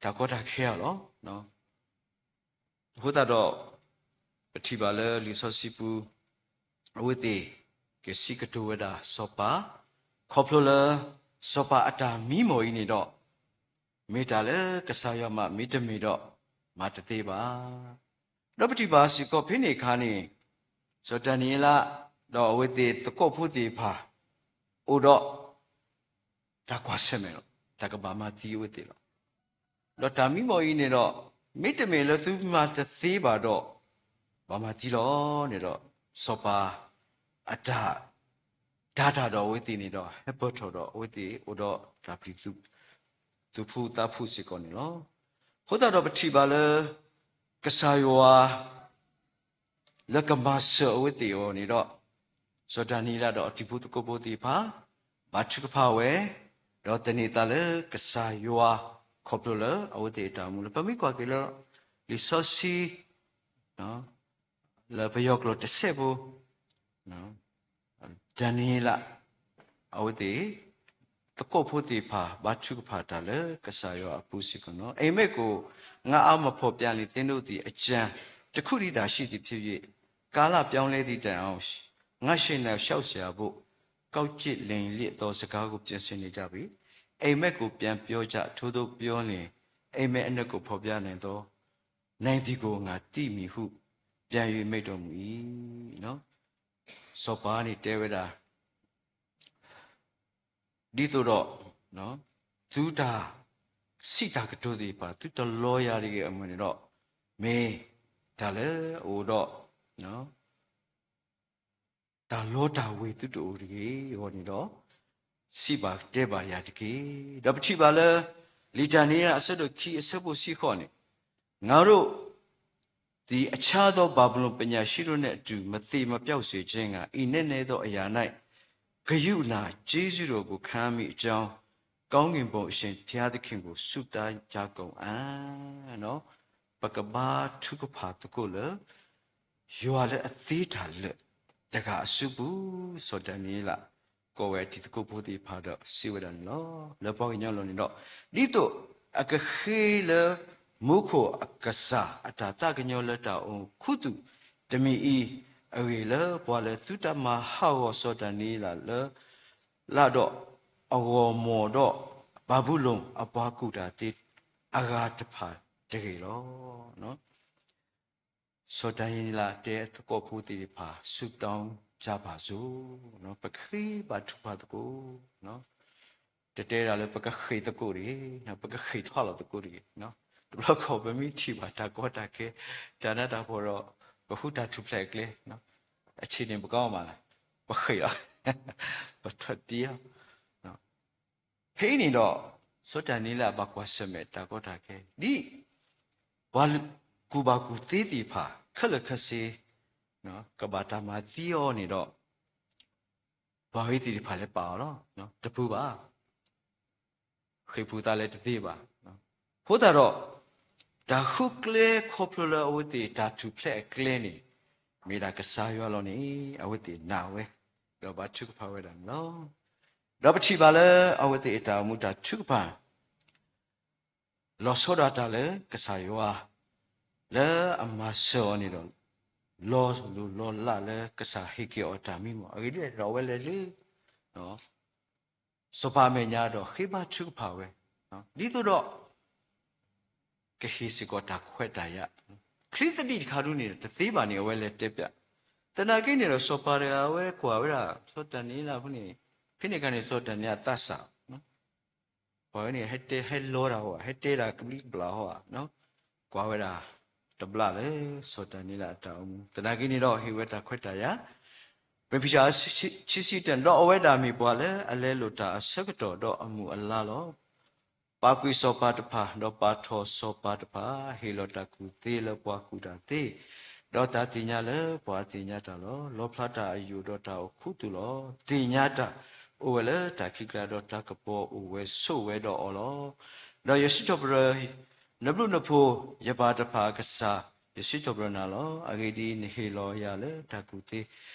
တၢ်ကီတၢ်ခဲအလီၢ် အဃိသတးဒီး ပထံၣ်ဘၣ်လၢလံာ်စီဆှံပူၤ အဝဲသ့ၣ်ကစံးကတိၤဝဲဒၣ်စီၤပၤ, ခီဖျိလၢ စီၤပၤအတၢ်မံမီၢ်အံၤန့ၣ်ဒီး မ့ၢ်တၢ်လၢကစၢ်ယွၤမၤ မ့တမ့ၢ်ဒီး မၤတသ့ဘၣ်. ဒီးပထံၣ်ဘၣ်စ့ၢ်ကီးဖဲန့ၣ်အခါန့ၣ် စီၤဒၤနံးယ့လး ဒီးအဝဲသ့ၣ်သကိးဖိသ့ၣ်တဖၣ် အိၣ်ဒီး တၢ်ကွၢ်ဆၢၣ်မဲာ်လီၤ. တၢ်ကဘၣ်မၤသံအဝဲသ့ၣ်လီၤ. ဒီးတၢ်မံမီၢ်အံၤန့ၣ်ဒီး မ့တမ့ၢ်လၢသုမၤတသ့ဘၣ်ဒီး ဘၣ်မၤသံလီၤန့ၣ်ဒီး စီၤပၤအတၢ် တၤတၢ်ဒီးအဝဲသ့ၣ်န့ၣ်ဒီး ဟဲပၢၢ်ထီၣ်ဒီးအဝဲသ့ၣ်အိၣ်ဒီးတၢ်ပျံၤ သူၣ်ဖှံသးဖှံစ့ၢ်ကီးန့ၣ်လီၤ. အဃိသတးဒီးပထံၣ်ဘၣ်လၢ ကစၢ်ယွၤ လၢကမၤစၢၤအဝဲသ့ၣ်အဂီၢ်န့ၣ်ဒီး စီၤဒၤနံးယ့လးဒီးအတံၤဖိသကိးဖိသ့ၣ်တဖၣ် ဘါထုကဖၣ်ဝဲ, ဒီးသန့ၤသးလၢကစၢ်ယွၤ ခီဖျိလၢအဝဲသ့ၣ်အတၢ်အိၣ်မူလီၤ. ပမ့ၢ်ကွၢ်က့ၤလၢ လံာ်စီဆှံ လၢပယီၤကျိာ်တစဲးဖိ ဒၤနံးယ့လး အဝဲသ့ၣ် သကိးဖိသ့ၣ်တဖၣ် ဘါထုကဖၣ်တၢ်လၢကစၢ်ယွၤအပူၤစ့ၢ်ကီးန့ၣ်လီၤ. အိပ်မက်ကို ငါ့အား မဖော်ပြလျှင် သင်တို့သည် အကြံတစ်ခုတည်းသာ ရှိသည်ဖြစ်၍ ကာလပြောင်းလဲသည့်တိုင်အောင် ငါ့ရှေ့၌ လျှောက်စရာဘို့ ကောက်ကျစ်လိမ်လစ်သော စကားကို ပြင်ဆင်နေကြပြီ။ အိပ်မက်ကို ပြန်ပြောကြ၊ ထိုသို့ပြောလျှင် အိပ်မက်အနက်ကို ဖော်ပြနိုင်သော နိုင်သည်ကို ငါသိမည်ဟု ပြန်၍ မိန့်တော်မူ၏. စီၤပၤန့ၣ်တဲဝဲဒၣ် ဒ်သိးဒီး သုတၢ်စံးတၢ်ကတိၤသ့ၣ်တဖၣ် သုတလီယၤတဂ့ၤအမုၢ်န့ၣ်ဒီး မ့ၢ်တၢ်လၢအအိၣ်ဒီး တၢ်လီတၢ်ဝ့ၤသုတအိၣ်တဂ့ၤအဂီၢ်န့ၣ်ဒီး စံးဘၣ်တဲဘၣ်ယၤတက့ၢ်. ဒီးပထံၣ်ဘၣ်လၢ လံာ်ဒၤနံးယ့လး အဆၢဒိၣ်ခံ အဆၢဖိတဆံဃိးန့ၣ်, ငါတို့သည် အခြားသော ဗာဗုလုန် ပညာရှိတို့နှင့်အတူ မသေမပျောက်စေခြင်းငှာ ဤနက်နဲသောအရာ၌ ဂရုဏာကျေးဇူးတော်ကို ခံရမည်အကြောင်း ကောင်းကင်ဘုံအရှင်ဘုရားသခင်ကို ဆုတောင်းကြကုန်အံ့. ပကဘါထုကဖၣ်သကိးလၢ ယွၤလၢအသ့တၢ်လၢာ်တဂၤအစုပူၤ, စီၤဒၤနံးယ့လး ကိးဝဲအတံၤသကိးဖိသ့ၣ်တဖၣ်ဒီးစံးဝဲဒၣ်န့ၣ်လီၤ. လၢပှၤကညီအလီၢ်န့ၣ်ဒီး ဒ်သိးအကဃ့လၢ မူခိၣ်အကစၢ်အတၢ်သးကညီၤလၢတၢ်အိၣ်ခူသူၣ်တမံၤအံၤ အဂ့ၢ်လၢပှၤလၢသုတမၤဟးဂီၤစီၤဒၤနံးယ့လးလၢ လၢ်ဒီးအဂီၢ်မီၢ်ဒီး ဘၤဘူလိၣ်အပှၤကူၣ်တၢ်သ့အဂၤတဖၣ်တဂ့ၤလီၤ. စီၤဒၤနံးယ့လးတဲအသကိးဖိသ့ၣ်တဖၣ် ဆုတောင်းကြပါစို့, ပကဃ့ဘါထုကဖၣ်သကိး, တတဲဒၣ်လၢပကဃ့ၢ်သကိးတဂ့ၤ, ပကဃ့ၢ်ထွါလီၤသကိးတဂ့ၤ. တဘျီဃီပမ့ၢ်ထံၣ်ဘၣ်တၢ်ကီတၢ်ခဲ, တၢ်နးတၢ်ဖှီၣ်ဒီး ပဟူတၢ်ထူၣ်ဖျဲးအကျဲ, အဆ့ၣ်န့ၣ်ပကမၤမးလဲၣ်, ပဃ့ၢ်လီၤ, ပထွဲပျ့ၤလီၤ. ဖဲအံၤန့ၣ်ဒီး စီၤဒၤနံးယ့လးဘၣ်ကွၢ်ဆၢၣ်မဲာ်တၢ်ကီတၢ်ခဲ ဒ်ပှၤကူၣ်ဘၣ်ကူၣ်သ့သ့ၣ်တဖၣ် ခဲလၢာ်ခဲဆ့ ကဘၣ်တၢ်မၤသံအီၤန့ၣ်ဒီး ပှၤဂ့ၤသ့ၣ်တဖၣ်လဲၤပာ်အီၤလီၤ. တပူၤဘၣ်, ဃ့ၢ်ပူၤသးလဲၤတသ့ဘၣ်. အဃိသတးဒီး တၢ်ဃုကျဲခီဖျိလၢအဝဲသ့ၣ်တၢ်ထူၣ်ဖျဲးအကျဲန့ၣ် မ့ၢ်ဒၣ်ကစၢ်ယွၤလီၤန့ၣ် အဝဲသ့ၣ်နာ်ဝဲ, ဒီးဘါထုကဖၣ်ဝဲဒၣ်န့ၣ်လီၤ. ဒီးပထံၣ်ဘၣ်လၢအဝဲသ့ၣ်အတၢ်အိၣ်မူတၢ်ထုကဖၣ် လီၤဆီဒၣ်တၢ်လၢကစၢ်ယွၤ လၢအမၤစၢၤအီၤန့ၣ်ဒီး လီၤလိၢ်လီၤလးလၢကစၢ်ဟ့ၣ်က့ၤအီၤတၢ်မံမီၢ်, အဂ့ၢ်ဒ်လဲၣ်န့ၣ်ဒီး အဝဲလဲၤလၢ စီၤပၤအမဲာ်ညါဒီးဃ့ဘါထုကဖၣ်ဝဲ, ဒ်သိးဒီး ကဟ့ၣ်စ့ၢ်ကီးတၢ်ခွဲးတၢ်ယာ်, ချံသဒံးတခါဒုန့ၣ်ဒီးတသ့ဘၣ်န့ၣ် အဝဲလဲၤတဲပျး, သနာ်က့န့ၣ်ဒီး စီၤပၤတဂၤအဝဲကွၢ်ဝဲဒၣ် စီၤဒၤနံးယ့လးအဃိန့ၣ်, ဖဲန့ၣ်အခါန့ၣ် စီၤဒၤနံးယ့လးအသးစၢ် ပှၤဝဲန့ၣ် ဟဲတဲဟဲလီတၢ်ဟီဧါ, ဟဲတဲဒၣ်ကဘျံးကဘျၣ်ဟီဧါ, ကွၢ်ဝဲဒၣ်တဘျးလၢစီၤဒၤနံးယ့လးအတၢ်အိၣ်မူ, သနာ်က့န့ၣ်ဒီးဟ့ၣ်ဝဲတၢ်ခွဲးတၢ်ယာ်, ပဖံးဆၢ ခံဆံတၢ ဒီးအဝဲဒၣ်မ့ၢ်ပှၤလၢအလဲလိာ်တၢ်အဆၢကတီၢ်ဒီးအမုၢ်အလါလီၤ. ပာ်ကွံာ်စီၤပၤတဖၣ်, ဒီးပာ်ထီၣ်စီၤပၤတဖၣ်, ဟ့ၣ်လီၤတၢ်ကူၣ်သ့လၢပှၤကူၣ်တၢ်သ့, ဒီးတၢ်သ့ၣ်ညါလၢပှၤအသ့ၣ်ညါတၢ်လီၤ. လီဖျါတၢ်အယိာ်ဒီးတၢ်အိၣ်ခူသူၣ်လီၤ. သ့ၣ်ညါတၢ်အိၣ်ဝဲလၢတၢ်ခံးကျါ, ဒီးတၢ်ကပီၤအိၣ်ဝဲဆိးဝဲဒီးအီၤလီၤ. ဒီးယစုထီၣ်ပတြၢၤ နဘျုးနဖှိၣ်, ယပၢ်တဖၣ်အကစၢ်, ယစုထီၣ်ပတြၢၤနၤလီၤ. အဂ့ၢ်ဒ်အံၤ, နဟ့ၣ်လီၤယၤလၢတၢ်ကူၣ်သ့,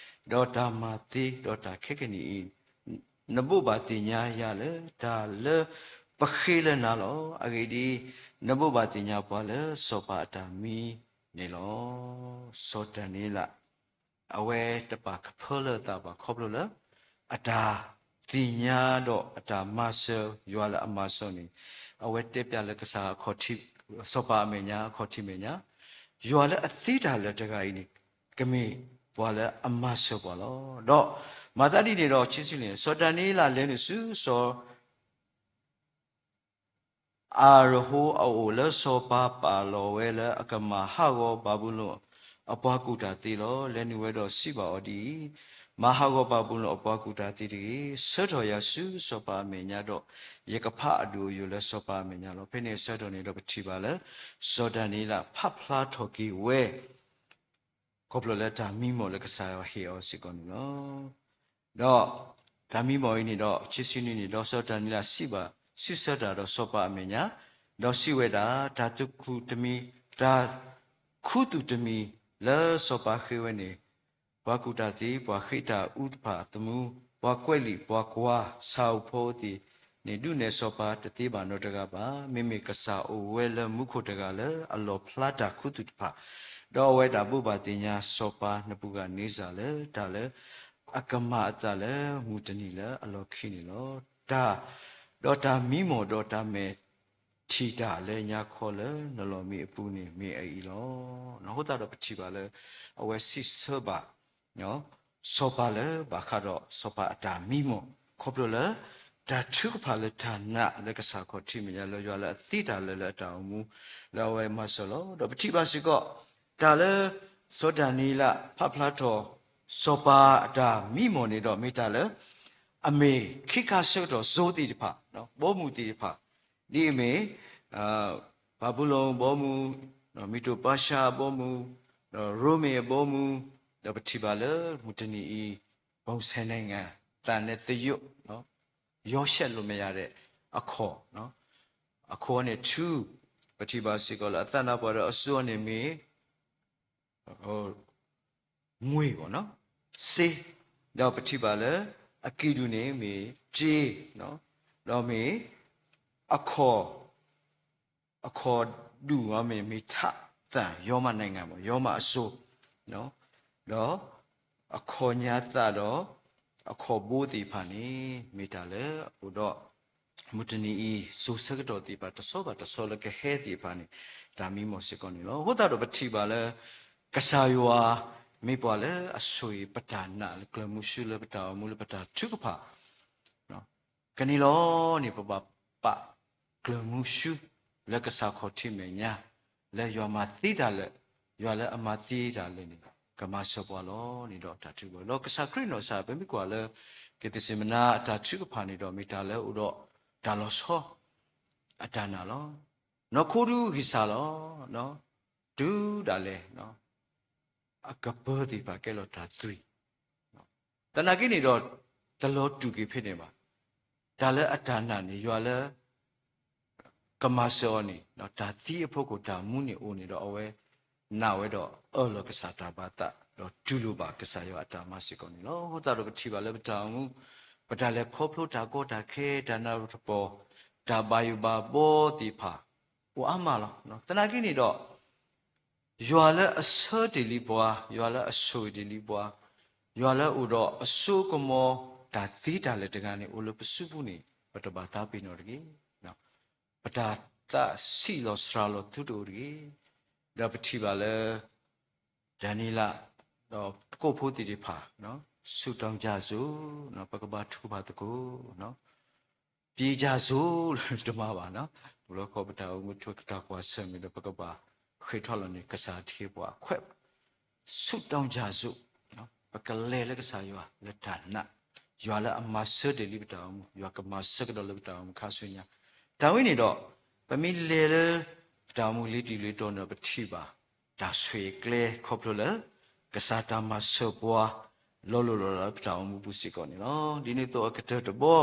ဒီးတၢ်မၤသ့, ဒီးတၢ်ခဲကနံၣ်အံၤ, နဘိးဘၣ်သ့ၣ်ညါယၤလၢတၢ်လၢပဃ့လၢနၤလီၤ. အဂ့ၢ်ဒ်အံၤ, နဘိးဘၣ်သ့ၣ်ညါပှၤလၢစီၤပၤအတၢ်မံန့ၣ်လီၤ. စီၤဒၤနံးယ့လး အဝဲတပာ်ကဖၢလၢအသးဘၣ် ခီဖျိလၢ အတၢ်သ့ၣ်ညါဒီးအတၢ်မၤစၢၤ ယွၤလၢအမၤစၢၤန့ၣ်, အဝဲတဲပျးလၢကစၢ်, စီၤပၤအမဲာ်ညါ အခီၣ်ထံးမဲာ်ညါ, ယွၤလၢအသ့တၢ်လၢာ်တဂၤအံၤန့ၣ် ကမ့ၢ်ပှၤလၢအမၤစၢၤပှၤလီၤ. ဒီးမၤသးဒ်န့ၣ်ဒီး ခံဆံန့ၣ် စီၤဒၤနံးယ့လးလဲၤနုာ်ဆူစီၤ အၤရဟိအအိၣ် လၢစီၤပၤပာ်လီၤဝဲလၢအကမၤဟးဂီၤဘၤဘူလိၣ်အပှၤကူၣ်တၢ်သ့လီၤ. လဲၤနုာ်ဝဲဒီးစံးဘၣ်အီၤဒ်အံၤ, မၤဟးဂီၤဘၤဘူလိၣ်အပှၤကူၣ်တၢ်သ့တဂ့ၤ. ဆၢထီၣ်ယၤဆူစီၤပၤအမဲာ်ညါဒီး ယကဖးအဒိၣ်အယိာ်လၢစီၤပၤအမဲာ်ညါလီၤ. ဖဲန့ၣ်အဆၢကတီၢ်န့ၣ်ဒီးပထံၣ်ဘၣ်လၢ စီၤဒၤနံးယ့လးဖးဖျါထီၣ်က့ၤဝဲ ခီဖျိလၢတၢ်မံမီၢ်လၢကစၢ်ယွၤဟ့ၣ်အီၤစ့ၢ်ကီးန့ၣ်လီၤ. ဒီးတၢ်မံမီၢ်အံၤန့ၣ်ဒီး ခံဆံနွံန့ၣ်ဒီး စီၤဒၤနံးယ့လးစံးဘၣ်, စံးဆၢတၢ်ဒီးစီၤပၤအမဲာ်ညါ, ဒီးစံးဝဲဒၣ်, တၢ်သူၣ်ခုတမံၤ, တၢ်ခူသူၣ်တမံၤလၢစီၤပၤဃ့ဝဲန့ၣ်, ပှၤကူၣ်တၢ်သ့, ပှၤဃ့တၢ်အူတဖၣ်အသမူ, ပှၤကွဲးလံာ်, ပှၤကွၢ်ဆၣ်ဧိၤဖီဧိၤသ့ၣ်န့ၣ် ဒုးနဲၣ်စီၤပၤတသ့ဘၣ်နီတဂၤဘၣ်. မ့မ့ၢ်ကစၢ်အိၣ်ဝဲလၢမူခိၣ်တဂၤလၢအလီၣ်ဖျါတၢ်ခူသူၣ်တဖၣ်, ဒီးအဝဲဒၣ်ဘိးဘၣ်သ့ၣ်ညါစီၤပၤနဘူၤခၣ်နံစၢ်လၢတၢ်လၢ အကမၤအသးလၢမုၢ်တနံၤလၢအလီၢ်ခံန့ၣ်လီၤ. တၢ်, ဒီးတၢ်မံမီၢ်ဒီးတၢ်မဲာ်ထံၣ်တၢ်လၢညါခီလၢနလီၢ်မံအပူၤန့ၣ်မ့ၢ်အအံၤလီၤ. အဃိသတးဒီးပထံၣ်ဘၣ်လၢ အဝဲစံးဆၢဘၣ် စီၤပၤလၢဘၣ်ဃးဒီးစီၤပၤအတၢ်မံမီၢ် ခီဖျိလၢ တၢ်ထုကဖၣ်လၢတၢ်နာ်လၢကစၢ်ခီၣ်ထံးမဲာ်ညါ လၢယွၤလၢအသ့တၢ်လၢာ်လၢအတၢ်အိၣ်မူ လၢအဝဲမၤစၢၤလီၤ. ဒီးပထံၣ်ဘၣ်စ့ၢ်ကီး တၢ်လၢ စီၤဒၤနံးယ့လးဖးဖျါထီၣ် စီၤပၤအတၢ်မံမီၢ်န့ၣ်ဒီး မ့ၢ်တၢ်လၢ အမ့ၢ်ခ့ခါဆၢကတီၢ်စိသ့ၣ်တဖၣ်, ဘီမုၢ်သ့ၣ်တဖၣ်, ဒ်အမ့ၢ် ဘၤဘူလိၣ်အဘီအမုၢ်, မံၤဒိၣ်ပၢ်ရှါအဘီအမုၢ်, ဒီးရိမ့ၤအဘီအမုၢ်, ဒီးပထံၣ်ဘၣ်လၢမုၢ်တနံၤအံၤ ပုံစံနိုင်ငံ သံနဲ့သရုပ်, ရောစက်လို့မရတဲ့ အခီၣ်, အခီၣ်န့ၣ် ထူ, ပထံၣ်ဘၣ်စ့ၢ်ကီးလၢအသးနါပှၤဒီးအစိအီၤန့ၣ်မ့ၢ် ငွေပေါ့နော်, စ့, ဒီးပထံၣ်ဘၣ်လၢ အကံၢ်ဒူၣ်န့ၣ်မ့ၢ် ကြေး, ဒီးမ့ၢ် အခီၣ်, အခီၣ်ဒူၣ်မ့ၢ် မ့ၢ်ထးသၣ် ရောမနိုင်ငံပေါ့, ရောမအစိုး, ဒီး အခီၣ်ညါသးဒီး အခီၣ်ဘိသ့ၣ်တဖၣ်န့ၣ် မ့ၢ်တၢ်လၢအအိၣ်ဒီး မုၢ်တနံၤအံၤ စိၤဆၢကတီၢ်သ့ၣ်တဖၣ် တဆီဘၣ်တဆီလၢကဟဲသ့ၣ်တဖၣ်န့ၣ် တၢ်မံမီၢ်စ့ၢ်ကီးန့ၣ်လီၤ. အဃိသတးဒီးပထံၣ်ဘၣ်လၢ ကစၢ်ယွၤ မ့ၢ်ပှၤလၢအဆိၣ်ဂ့ၤပတၢ်နာ်လၢကျၢၤမုဆူလၢပတၢ်အိၣ်မူလၢပတၢ်ထုကဖၣ် ကန့ၣ်လီၤန့ၣ် ပဘၣ်ပာ်ကျၢၤမုဆူ လၢကစၢ်ခီၣ်ထံးမဲာ်ညါ လၢယွၤမၤသ့တၢ်လၢာ်, ယွၤလၢအမၤသ့တၢ်လၢာ်န့ၣ် ကမၤစၢၤပှၤလီၤန့ၣ်ဒီးတၢ်ထုကဖၣ်လီၤ. ကစၢ်ခရံာ်နီၢ်ကစၢ် ပမ့ၢ်ကွၢ်လၢ ကသ့ၣ်စံးမနၤအတၢ်ထုကဖၣ်န့ၣ်ဒီး မ့ၢ်တၢ်လၢအအိၣ်ဒီးတၢ်လီၤဆီ အတၢ်နာ်လီၤ. နီၢ်ခိဒုးဂံၢ်စၢ်လီၤ. တုၤဒၣ်လဲာ် အကပၢၤသ့ၣ်တဖၣ်ကဲလီၤတၢ်သွံၣ် သနာ်က့န့ၣ်ဒီး တလီၤတူာ်က့ၤဖဲန့ၣ်ဘၣ်. တၢ်လၢအတၢ်နာ်န့ၣ် ယွၤလၢ ကမၤစၢၤအီၤန့ၣ် တၢ်သံအဖီခိၣ်တၢ်မူန့ၣ်အိၣ်န့ၣ်ဒီး အဝဲနာ်ဝဲဒီးအၢၣ်လီၤကစၢ်တၢ်ဘၣ်သး ဒီးတူၢ်လိာ်ဘၣ်ကစၢ်ယွၤအတၢ်မၤစ့ၢ်ကီးန့ၣ်လီၤ. အဃိသတးဒီးပထံၣ်ဘၣ်လၢပတၢ်အိၣ်မူ ပတၢ်လဲၤခီဖျိတၢ်ကီတၢ်ခဲ တၢ်နးတၢ်ဖှီၣ် တၢ်ဘၣ်ယိၣ်ဘၣ်ဘီသ့ၣ်တဖၣ် အိၣ်အါမးလီၤ. သနာ်က့န့ၣ်ဒီး ယွၤလၢအဆၢတ့ၢ်လံပှၤ, ယွၤလၢအဆိၣ်ဂ့ၤတ့ၢ်လံပှၤ, ယွၤလၢအအိၣ်ဒီးအစိအကမီၤ တၢ်သ့တၢ်လၢာ်တဂၤန့ၣ် အိၣ်လၢပစုပူၤန့ၣ် ပတဘၣ်သးပ့ၤနီၣ်တဂ့ၤ. ပတၢ်သးဆံးလီၤစှၤလီၤသုတအိၣ်တဂ့ၤ. ဒီးပထံၣ်ဘၣ်လၢ ဒၤနံးယ့လး ဒီးသကိးဖိသ့ၣ်တဖၣ် ဆုတောင်းကြစို့, ပကဘါထုကဖၣ်သကိး ပျေကြစို့ လၢတမၤဘၣ်နီၤ, ပလီၢ်ကီၢ်ပတၢ်အိၣ်မူထွဲကတၢၢ်ကွၢ်ဆၢၣ်မဲာ်ဒီး ပကဘၣ်ဃ့ၢ်ထီၣ်လီၤန့ၣ် ကစၢ်ထံပှၤအခွဲး, ဆုတောင်းကြစို့, ပကလဲၤလၢကစၢ်ယွၤလၢတၢ်နာ်, ယွၤလၢအမၤဆၢတ့ၢ်လံပတၢ်အိၣ်မူ, ယွၤကမၤဆၢကဒီးလၢပတၢ်အိၣ်မူခါဆူညါ, တၢ်ဝဲန့ၣ်ဒီး ပမ့ၢ်လဲၤလၢ ပတၢ်အိၣ်မူလ့ၤတံၢ်လ့ၤတီၤန့ၣ်ဒီး ပထံၣ်ဘၣ် တၢ်ဆိၣ်ဂ့ၤကျဲခီဖျိလၢ ကစၢ်တၢ်မၤစၢၤပှၤ လီၤလိၢ်လီၤလးလၢပတၢ်အိၣ်မူပူၤစ့ၢ်ကီးန့ၣ်လီၤ. ဒ်န့ၣ်အသိးအကတၢၢ်တဘီ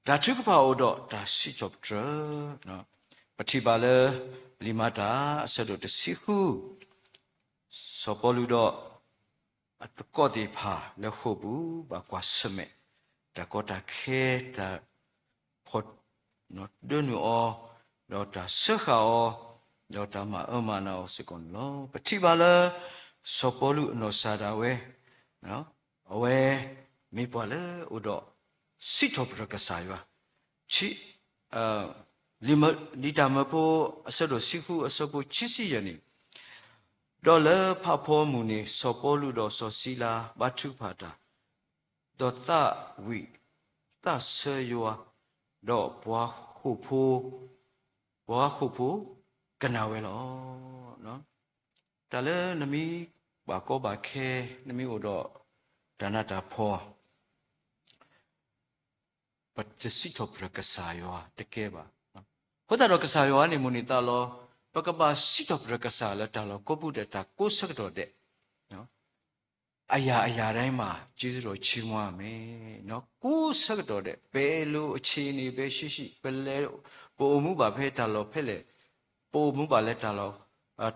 တၢ်ထုကဖၣ်အိၣ်ဒီးတၢ်စံးထီၣ်ပတြၢၤ, ပထံၣ်ဘၣ်လၢ လံာ်မၤတၢ်အဆၢဒိၣ်တဆံဃု စီၤပီလူးဒီး အသကိးသ့ၣ်တဖၣ်လၢဃိာ်ပူၤ ဘၣ်ကွၢ်ဆၢၣ်မဲာ် တၢ်ကီတၢ်ခဲ တၢ်ဖီၣ်ဒၢနုာ်အီၤ, ဒီးတၢ်စၢဃာ်အီၤ, ဒီးတၢ်မၤအၢမၤနးအီၤစ့ၢ်ကီးန့ၣ်လီၤ. ပထံၣ်ဘၣ်လၢ စီၤပီလူးအနီၢ်ကစၢ်ဒၣ်ဝဲ အဝဲ မ့ၢ်ပှၤလၢအအိၣ်ဒီး စံးထီၣ်ပတြၢၤကစၢ်ယွၤ, လံာ်တၢ်မၢဖိ အဆၢဒိၣ်ဆံဃု အဆၢဖိခံဆံယဲၢ်န့ၣ်, ဒီးလၢဖးဖီမုၢ်န့ၣ် စီၤပီလူးဒီးစီၤစံလါ ဘါထုကဖၣ်တၢ်, ဒီးသးဝံၣ် သးဆၢယွၤ, ဒီးပှၤဃိာ်ဖိ, ပှၤဃိာ်ဖိ ကနၣ်ဝဲလီၤ. တၢ်လၢနမ့ၢ်ဘၣ်ကီဘၣ်ခဲ, နမ့ၢ်အိၣ်ဒီးတၢ်နးတၢ်ဖှီၣ် ပတစံးထီၣ်ပတြၢၤကစၢ်ယွၤတကဲဘၣ်. အဃိသတးဒီးကစၢ်ယွၤန့ၣ် မိၣ်န့ၢ်သးလီၤ, ပကဘၣ်စံးထီၣ်ပတြၢၤကစၢ်လၢတၢ်လီၢ်ကိးပူၤဒဲး တၢ်ကိးဆၢကတီၢ်ဒဲး, အရာရာတိုင်းမှာ ကျေးဇူးတော်ချီးမွမ်းရမယ်, ကိးဆၢကတီၢ်ဒဲး ဘယ်လိုအခြေအနေပဲရှိရှိ, ပလဲၤ, ပအိၣ်မူဘၣ်ဖဲတၢ်လီၢ်ဖဲလဲၣ်, ပအိၣ်မူဘၣ်လၢတၢ်လီၢ်,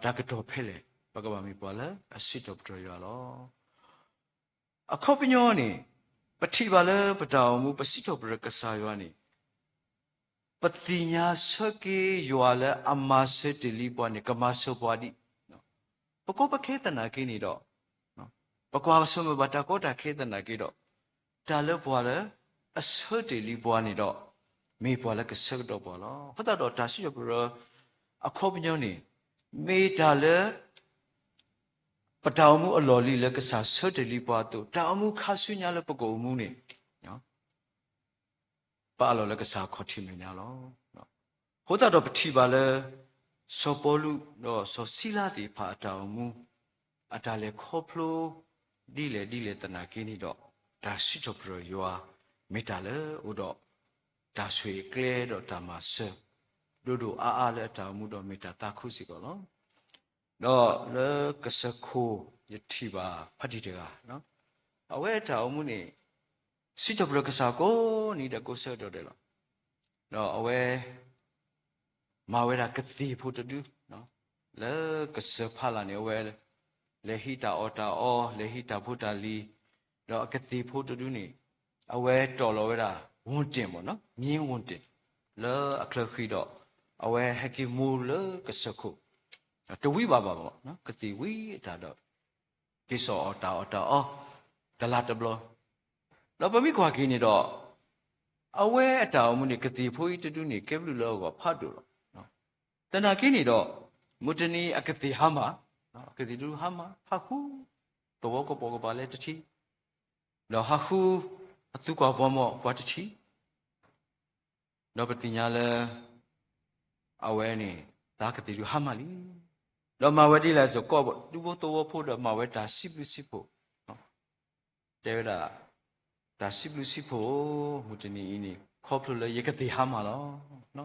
တၢ်ကတီၢ်ဖဲလဲၣ်, ပကဘၣ်မ့ၢ်ပှၤလၢအစံးထီၣ်ပတြၢၤယွၤလီၤ. အခီပညီန့ၣ် ပထံၣ်ဘၣ်လၢပတၢ်အိၣ်မူ ပစံးထီၣ်ပတြၢၤကစၢ်ယွၤန့ၣ် ပသ့ၣ်ညါဆၢက့ၤယွၤလၢအမၤစၢၤတ့ၢ်လံပှၤန့ၣ် ကမၤစၢၤပှၤဒံး, ပကီပခဲသနာ်က့န့ၣ်ဒီး, ပကွၢ်ဆၢၣ်မဲာ်ဘၣ်တၢ်ကီတၢ်ခဲသနာ်က့ဒီး, တၢ်လၢပှၤလၢအဆၢတ့ၢ်လံပှၤန့ၣ်ဒီး, မ့ၢ်ပှၤလၢကဆၢကတီၢ်ပှၤလီၤ. အဃိသတးဒီးတၢ်စံးထီၣ်ပတြၢၤ အခီပညီန့ၣ် မ့ၢ်တၢ်လၢ ပတၢ်အိၣ်မူအလီၢ်လံၤလၢကစၢ်ဆၢတ့ၢ်လံပှၤအသိး တၢ်အိၣ်မူခါဆူညါလၢပကအိၣ်မူန့ၣ် ပအးလီၤလၢကစၢ်ခီၣ်ထံးမဲာ်ညါလီၤ. အဃိသတးဒီးပထံၣ်ဘၣ်လၢ စီၤပီလူးဒီးစီၤစံလါသ့ၣ်တဖၣ်အတၢ်အိၣ်မူ အတၢ်လဲၤခီဖျိ ဒ်လဲၣ်ဒ်လဲၣ်သနာ်က့န့ၣ်ဒီး တၢ်စံးထီၣ်ပတြၢၤယွၤ မ့ၢ်တၢ်လၢအအိၣ်ဒီး တၢ်ဆိၣ်ဂ့ၤကျဲဒီးတၢ်မၤစၢၤ ဒိၣ်ဒိၣ်အါအါလၢအတၢ်အိၣ်မူဒီးမ့ၢ်တၢ်သးခုစ့ၢ်ကီးလီၤ. ဒီးလၢကစၢၢ်ခိၣ် ယထံၣ်ဘၣ်ဖးတံၢ်တဂၤ, အဝဲအတၢ်အိၣ်မူန့ၣ် စံးထီၣ်ပတြၢၤကစၢ်ကိးနံၤဒဲးကိးဆၢကတီၢ်ဒဲးလီၤ. ဒီးအဝဲ မၤဝဲဒၣ်ကသ့ၣ်ဖိတဒု, လၢကစၢၢ်ဖးလၢ်န့ၣ် အဝဲ လဲၤဟံးတၢ်အီၣ်တၢ်အီ, လဲၤဟံးတၢ်ဖိတၢ်လံၤ, ဒီးအကသ့ၣ်ဖိတဒုန့ၣ် အဝဲတီၢ်လီၤဝဲဒၣ် ဝူတင်ပေါ့နော်, မြင်းဝူတင် လၢအချၢဃံဒီး အဝဲဟဲက့ၤမူလၢကစၢၢ်ခိၣ်, တဝံဘၣ်ဘၣ်ဘၣ်, ကသ့ၣ်ဝံအတၢ်ဒီး က့ၤစိာ်အီၣ်တၢ်အီၣ်တၢ်အီ တလါတဘျီ, ဒီးပမ့ၢ်ကွၢ်က့ၤန့ၣ်ဒီး အဝဲအတၢ်အိၣ်မူန့ၣ် ကသံၣ်ဖိအံၤတဒုန့ၣ် ကဲဘျုးလၢအဂီၢ်ဖးဒိၣ်လီၤ. သနာ်က့န့ၣ်ဒီး မုၢ်တနံၤအကသံၣ်ဟါမၢ်, အကသံၣ်တဒုဟါမၢ် ဟးဃု သဝီကပိာ်ကပၤလၢတထံၣ်, ဒီးဟးဃုအသူကွၢ်ပှၤမီၢ်ကွၢ်တထံၣ် ဒီးပသ့ၣ်ညါလၢ အဝဲန့ၣ် သးကသံၣ်တဒုဟါမၢ်လံ. ဒီးမၤဝဲဒ်လဲၣ်အသိး ကိးဒူဖိသဝီဖိဒီးမၤဝဲတၢ်စံးဘျုးစံးဖှိၣ်, တဲဝဲဒၣ် တၢ်စံးဘျုးစံးဖှိၣ် မုၢ်တနံၤအံၤန့ၣ် ခီဖျိလၢယကသံၣ်ဟါမၢ်လီၤ.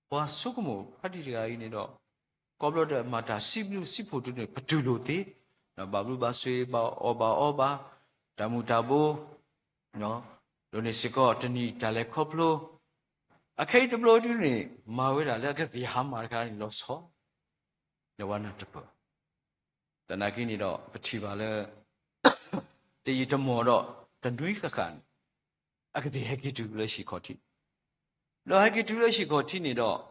ပှၤဆိကမိၣ်ဖးဒံၣ်တဂၤအံၤန့ၣ်ဒီး ကိးဘျီဒီးမၤတၢ်စံးဘျုးစံးဖှိၣ်တဒုန့ၣ် ပတူၢ်လိာ်သ့, ဘၣ်ဘျုးဘၣ်ဆိၣ်ဂ့ၤ ဘၣ်အီၣ်ဘၣ်အီဘၣ် တၢ်မူၤတၢ်ဘိ ဒိးန့ၢ်စ့ၢ်ကီးတနံၤတၢ်လဲၤခီဖျိ, အခဲအံၤတဘျီဒုန့ၣ် မၤဝဲဒၣ်လၢအကသံၣ်ဟါမၢ်တခါန့ၣ် လီၤဆီ လၢဝဲနၢ်တပၢၢ် သနာ်က့န့ၣ်ဒီး ပထံၣ်ဘၣ်လၢ တယံာ်တမီၢ်ဒီး တနွံဃၣ်ဃၣ်န့ၣ် အကသံၣ်ဟဲက့ၤတုၤလၢဟံၣ်ခီၣ်ထံး, ဒီးဟဲက့ၤတုၤလၢဟံၣ်ခီၣ်ထံးန့ၣ်ဒီး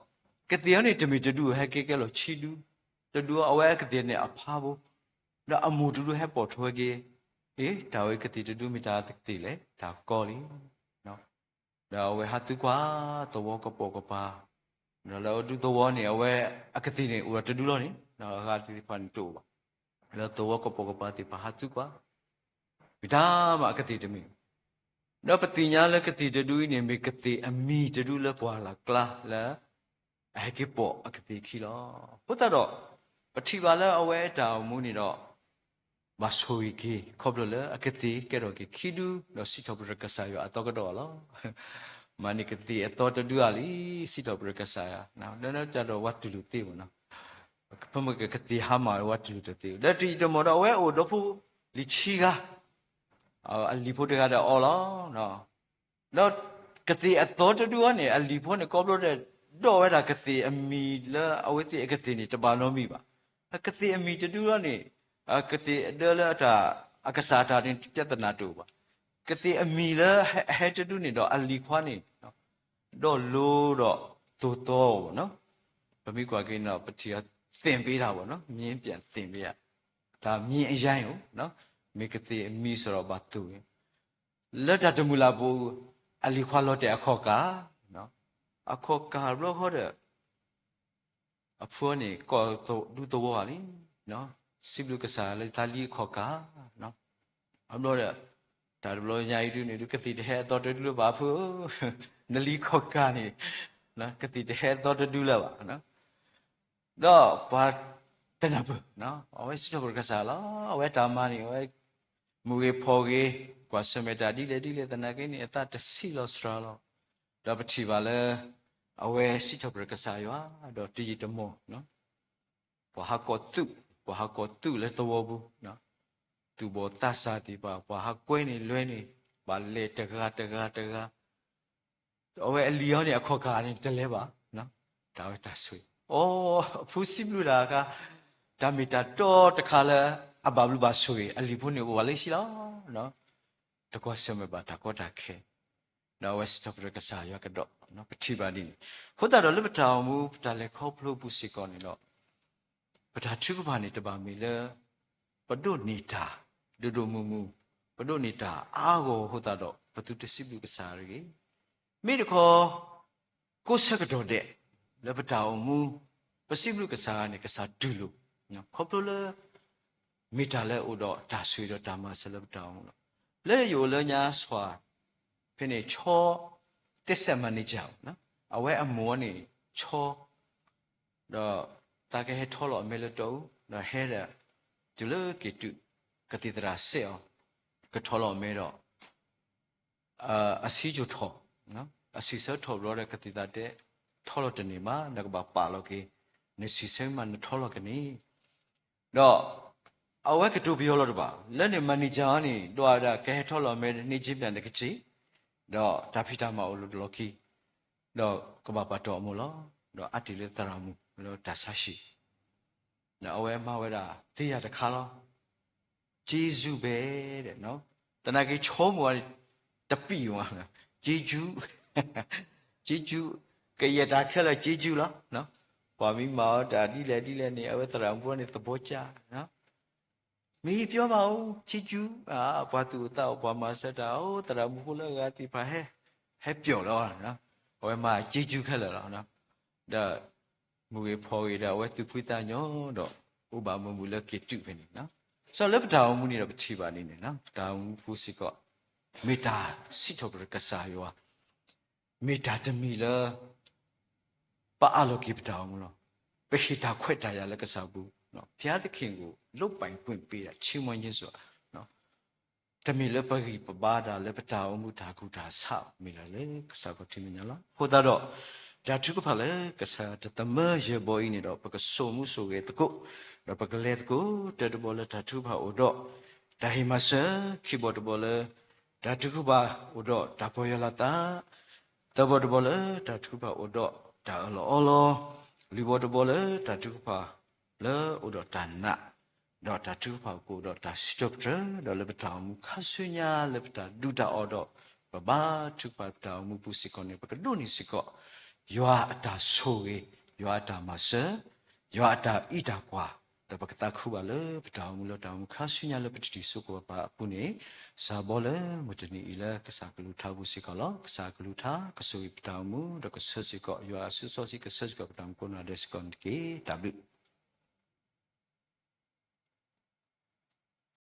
ကသံၣ်အီၤန့ၣ် တမ့ၢ်တဒု ဟဲက့ၤကဲလီၤဆံဒု, တဒုအဝဲအကသံၣ်န့ၣ်အဖးဘိ, ဒီးအမိၢ်တဒုဟဲပိာ်ထွဲက့ၤ, အ့ တၢ်ဝဲကသံၣ်တဒုမ့ၢ်တၢ်ကသံၣ်လဲၣ် တၢ်ကီလံ ဒီးအဝဲဟးသံကွၢ်သဝီကပိာ်ကပၤ, ဒီးလၢအဒူသဝီန့ၣ် အဝဲအကသံၣ်န့ၣ် အိၣ်ဒီးတဒုလီၤန့ၣ် ဒီးအဂၤသ့ၣ်တဖၣ်န့ၣ်တအိၣ်ဘၣ်, လၢသဝီကပိာ်ကပၤသ့ၣ်တဖၣ်ဟးသံကွၢ်, မ့ၢ်တၢ်မးအကသံၣ်တမံၤ, ဒီးပသ့ၣ်ညါလၢကသံၣ်တဒုအံၤန့ၣ် မ့ၢ်ကသံၣ်အမံၤတဒုလၢပှၢ်လၢ်ကျါလၢ အဟဲက့ၤပိာ်အကသံၣ်ခံလီၤ. အဃိသတးဒီး ပထံၣ်ဘၣ်လၢအဝဲအတၢ်အိၣ်မူန့ၣ်ဒီး ဘၣ်ဆိၣ်ဂ့ၤက့ၤ ခီဖျိလၢအကသံၣ်ကဲထီၣ်က့ၤခံဒု ဒီးစံးထီၣ်ပတြၢၤကစၢ်ယွၤအသီကဒီးလီၤ. မၤန့ၢ်ကသံၣ်အသီတဒုဧါလံ စံးထီၣ်ပတြၢၤကစၢ်ယွၤ, လၢတၢ်ဒီးဝဲတူၢ်လိာ်သ့မးနီၤ, ဖဲမ့ၢ်ကကသံၣ်ဟါမၢ်ဝဲတူၢ်လိာ်တသ့, လၢတယံာ်တမီၢ်ဒီး အဝဲအိၣ်ဒီးဖိလံၤဆံဂၤ, အလံၤဖိတဂၤဒီးအီၤလီၤ. ဒီးကသံၣ်အသီတဒုအံၤန့ၣ် အလံၤဖိန့ၣ် ကိးဘျီဒီး ဒိးဝဲဒၣ်ကသံၣ်အမံၤလၢအဝဲသ့ၣ်အကသံၣ်န့ၣ် တဘၣ်နီတမံၤဘၣ်. ကသံၣ်အမံၤတဒုအံၤန့ၣ် ကသံၣ်အဒၢလၢအတၢ် အကစၢ်အတၢ်န့ၣ် ပြဿနာတအိၣ်ဘၣ်. ကသံၣ်အမံၤလၢအဟဲတဒုန့ၣ်ဒီး အလံၤခွါန့ၣ် ဒီးလိဒီးသိၣ်သီအီၤဘၣ်နီၤ. ပမ့ၢ်ကွၢ်က့ၤန့ၣ်ဒီး ပထံၣ်အီၤသ့ၣ်ဘ့ဒၣ်ဘၣ်နီၤ, မြင်းပြန်သ့ၣ်ဘ့ဒၣ်, တၢ်မြင်းအရိုင်းအိၣ်, မ့ၢ်ကသံၣ်အမံၤစ့ၢ်ဒီးဘၣ်သိၣ်ဝဲ လၢတၢ်တမုာ်လၢ်ပူၤ အလံၤခွါလီၤတဲာ်အခီၣ်ကၢ်, အခီၣ်ကၢ်ဘျီဃီဒီး အဖုန့ၣ် ကိးဒူသဝီလံ, စံးဘျုးကစၢ်လၢတၢ်လံအခီၣ်ကၢ်, အဘျီဒီး တၢ်တဘျီညါအံၤဒုန့ၣ် ဒုကသံၣ်တဟဲအသီတဒုလၢၤဘၣ်အဖု, နလံအခီၣ်ကၢ်န့ၣ် ကသံၣ်တဟဲအသီတဒုလၢၤဘၣ် ဒီးပှၤတနၢ်ပၢၢ်, အဝဲစံးထီၣ်ပတြၢၤကစၢ်လီၤ. အဝဲတၢ်မၤန့ၣ် အဝဲ မုၢ်ဂ့ၤဖီၣ်ဂ့ၤ ကွၢ်ဆၢၣ်မဲာ်တၢ်ဒ်လဲၣ်ဒ်လဲၣ်သနာ်က့န့ၣ် အသးတဆံးလီၤစှၤလီၤ. ဒီးပထံၣ်ဘၣ်လၢ အဝဲစံးထီၣ်ပတြၢၤကစၢ်ယွၤ ဒီးတယံာ်တမီၢ် ပှၤဟးကိးသူၣ်, ပှၤဟးကိးသူၣ်လၢသဝီပူၤ, သူၣ်ဘီၣ်သးစၢ်သ့ၣ်တဖၣ် ပှၤဟးကွဲန့ၢ်လွဲန့ၣ် ဘၣ်လဲၤတဂၤတဂၤတဂၤ အဝဲအလံၤအံၤန့ၣ် အခီၣ်ကၢ်န့ၣ်တလဲၤဘၣ်, တၢ်ဝဲတၢ်ဆိၣ်ဂ့ၤ, အိ အဖုစံးဘျုးတၢ်အခါ, တၢ်မ့ၢ်တၢ်တီတခါလၢ အဘၣ်ဘျုးဘၣ်ဆိၣ်ဂ့ၤ အလံၤဖိန့ၣ်အိၣ်ဝဲလၢဆံလီၤ. တကွၢ်ဆၢၣ်မဲာ်ဘၣ်တၢ်ကီတၢ်ခဲ, ဒီးအဝဲစံးထီၣ်ပတြၢၤကစၢ်ယွၤကဒီး, ပထံၣ်ဘၣ်ဒ်န့ၣ်, အဃိသတးဒီးလၢပတၢ်အိၣ်မူ ပတၢ်လဲၤခီဖျိပူၤစ့ၢ်ကီးန့ၣ်ဒီး ပတၢ်ထုကဖၣ်န့ၣ်တဘၣ်မ့ၢ်လၢ ပဒိးန့ၢ်တၢ် ဒိၣ်ဒိၣ်မုၢ်မုၢ်, ပဒိးန့ၢ်တၢ်အါဂီၢ်အဃိသတးဒီး ပသုတစံးဘျုးကစၢ်တဂ့ၤ. မ့ၢ်တခီ ကိးဆၢကတီၢ်ဒဲး လၢပတၢ်အိၣ်မူ ပစံးဘျုးကစၢ်န့ၣ် ကစၢ်တူၢ်လိာ်, ခီဖျိလၢ မ့ၢ်တၢ်လၢအအိၣ်ဒီးတၢ်ဆိၣ်ဂ့ၤဒီးတၢ်မၤစၢၤလၢပတၢ်အိၣ်မူလီၤ. လၢယအိၣ်လၢညါစှၤ ဖဲန့ၣ် ဆီ သ့စဲး manager အဝဲအမိၢ်န့ၣ် ဆီ ဒီးသးကဟဲထီလီၤအမဲလၢတီအူ, ဒီးဟဲဒီး တုၤလၢက့ၤတုၤ ကသံၣ်သရၣ်စဲးအီၤ, ကထီလီၤအမဲဒီး အဆံးကၠိၤထီၣ်, အဆံးဆၢထီၣ်ဘျီဒီး ကသံၣ်သရၣ်တဲ ထီလီၤတန့ၢ်မး, နကဘၣ်ပာ်လီၤက့ၤ နဆံးဆၢမး နထီလီၤကန့ၢ် ဒီး အဝဲကတိၤပယီၤလီၤတဘၣ်, လၢန့ၣ် manager န့ၣ် ဒွးဝဲဒၣ် ကဟဲထီလီၤအမဲန့ၣ် က့ပၠးန့ၣ်ကစ့ၢ်, ဒီးတၢ်ဖံးတၢ်မၤအိၣ်လၢတလီၢ်ခံ, ဒီးကဘၣ်ပာ်တီၢ်အမိၢ်လီၤ, ဒီးအါတ့ၢ်လၢသရၣ်မုၣ်လၢတၢ်ဆါဟံၣ် ဒီးအဝဲမၤဝဲဒၣ်သ့ယၤတခါလီၤ. ကျေးဇူးပဲ သနာ်က့ ဆီမိၢ်န့ၣ် တပံၤမး, ကျေးဇူး, ကျေးဇူး, ကယဲၢ်တၢ်ခဲလၢာ် ကျေးဇူးလီၤ. ပှၤမ့ၢ်မၤအီၤတၢ်ဒ်လဲၣ်ဒ်လဲၣ်န့ၣ် အဝဲသရၣ်မုၣ်န့ၣ် သဘောကျ, မ့ၢ်ပျီဘၣ်အိၣ် က့ကူ, ပှၤသူၣ်အိၣ်သးအိၣ် ပှၤမၤစၢၤတၢ်အိၣ် သရၣ်မုၣ်ဖိလၢအဂၤသ့ၣ်တဖၣ်ဟဲ, ဟဲပျီလီၤ, အဝဲမၤက့ကူခဲလၢာ်လီၤ. ဒီး မုၢ်ဂ့ၤဖီဂ့ၤဒီး အဝဲသူၣ်ဖှံသးညီဒီး အိၣ်ဘၣ်မုာ်မုာ်လၢက့ၤတုၤဖဲန့ၣ်လီၤ. စီၤလၢပတၢ်အိၣ်မူန့ၣ်ဒီး ပထံၣ်ဘၣ်န့ၣ်န့ၣ်လီၤ, ပတၢ်အိၣ်မူပူၤစ့ၢ်ကီး မ့ၢ်တၢ်စံးထီၣ်ပတြၢၤကစၢ်ယွၤ, မ့ၢ်တၢ်တမံၤလၢ ပအးလီၤက့ၤပတၢ်အိၣ်မူလီၤ. ပဟ့ၣ်တၢ်ခွဲးတၢ်ယာ်လၢကစၢ်ပူၤ, ဘုရားသခင်ကို လုပ်ပိုင်ခွင့်ပေးတာ ချီးမွမ်းခြင်းဆိုတာ, တမ့ၢ်လၢပဂံၢ်ပဘါတၢ်လၢပတၢ်အိၣ်မူတၢ်ကူၣ်တၢ်ဆး မ့ၢ်ဒၣ်လၢကစၢ်ခီၣ်ထံးမဲာ်ညါလီၤ. အဃိသတးဒီး တၢ်ထုကဖၣ်လၢကစၢ်တသမၢယဲၢ်ဘီအံၤန့ၣ်ဒီး ပကစိာ်မူစိာ်ဂဲၤသကိး, ဒီးပကလဲၤသကိး, တၢတဘီလၢတၢ်ထုကဖၣ်အိၣ်ဒီး တၢ်ဟ့ၣ်မၤစၢၤ, ခံဘီတဘီလၢ တၢ်ထုကဖၣ်အိၣ်ဒီးတၢ်ပီၢ်ယၢ်လီၤသး, သၢဘီတဘီလၢတၢ်ထုကဖၣ်အိၣ်ဒီးတၢ်အၢၣ်လီၤအီလီၤ, လွံၢ်ဘီတဘီလၢတၢ်ထုကဖၣ်လၢအိၣ်ဒီးတၢ်နာ်, ဒီးတၢ်ထုကဖၣ်ကအိၣ်ဒီးတၢ်စံးထီၣ်ပတြၢၤ, ဒီးလၢပတၢ်အိၣ်မူခါဆူညါလၢပတၢ်ဒူတၢ်အီၣ်ဒီး ပဘါထုကဖၣ်ပတၢ်အိၣ်မူပူၤစ့ၢ်ကီးန့ၣ် ပကဒိးန့ၢ်စ့ၢ်ကီး ယွၤအတၢ်ဆိၣ်ဂ့ၤ, ယွၤအတၢ်မၤစၢၤ, ယွၤအတၢ်အံးတၢ်ကွၢ်, ဒီးပကသးခုဘၣ်လၢပတၢ်အိၣ်မူလၢတၢ်အိၣ်မူခါဆူညါလၢပတထံၣ်စိကီၢ်ပၤအပူၤန့ၣ်, စးဘီလၢမုၢ်တနံၤအံၤလၢကစၢ်ကလုၢ်ကထါပူၤစ့ၢ်ကီးလီၤ. ကစၢ်ကလုၢ်ကထါကဆိၣ်ဂ့ၤပတၢ်အိၣ်မူ ဒီးကဆၢစ့ၢ်ကီး ယွၤအစုစီဆှံကဆၢစ့ၢ်ကီးပတၢ်အိၣ်မူကိးနီၢ်ဒဲးစ့ၢ်ကီးန့ၣ်တက့ၢ်. တၢ်ဘျုး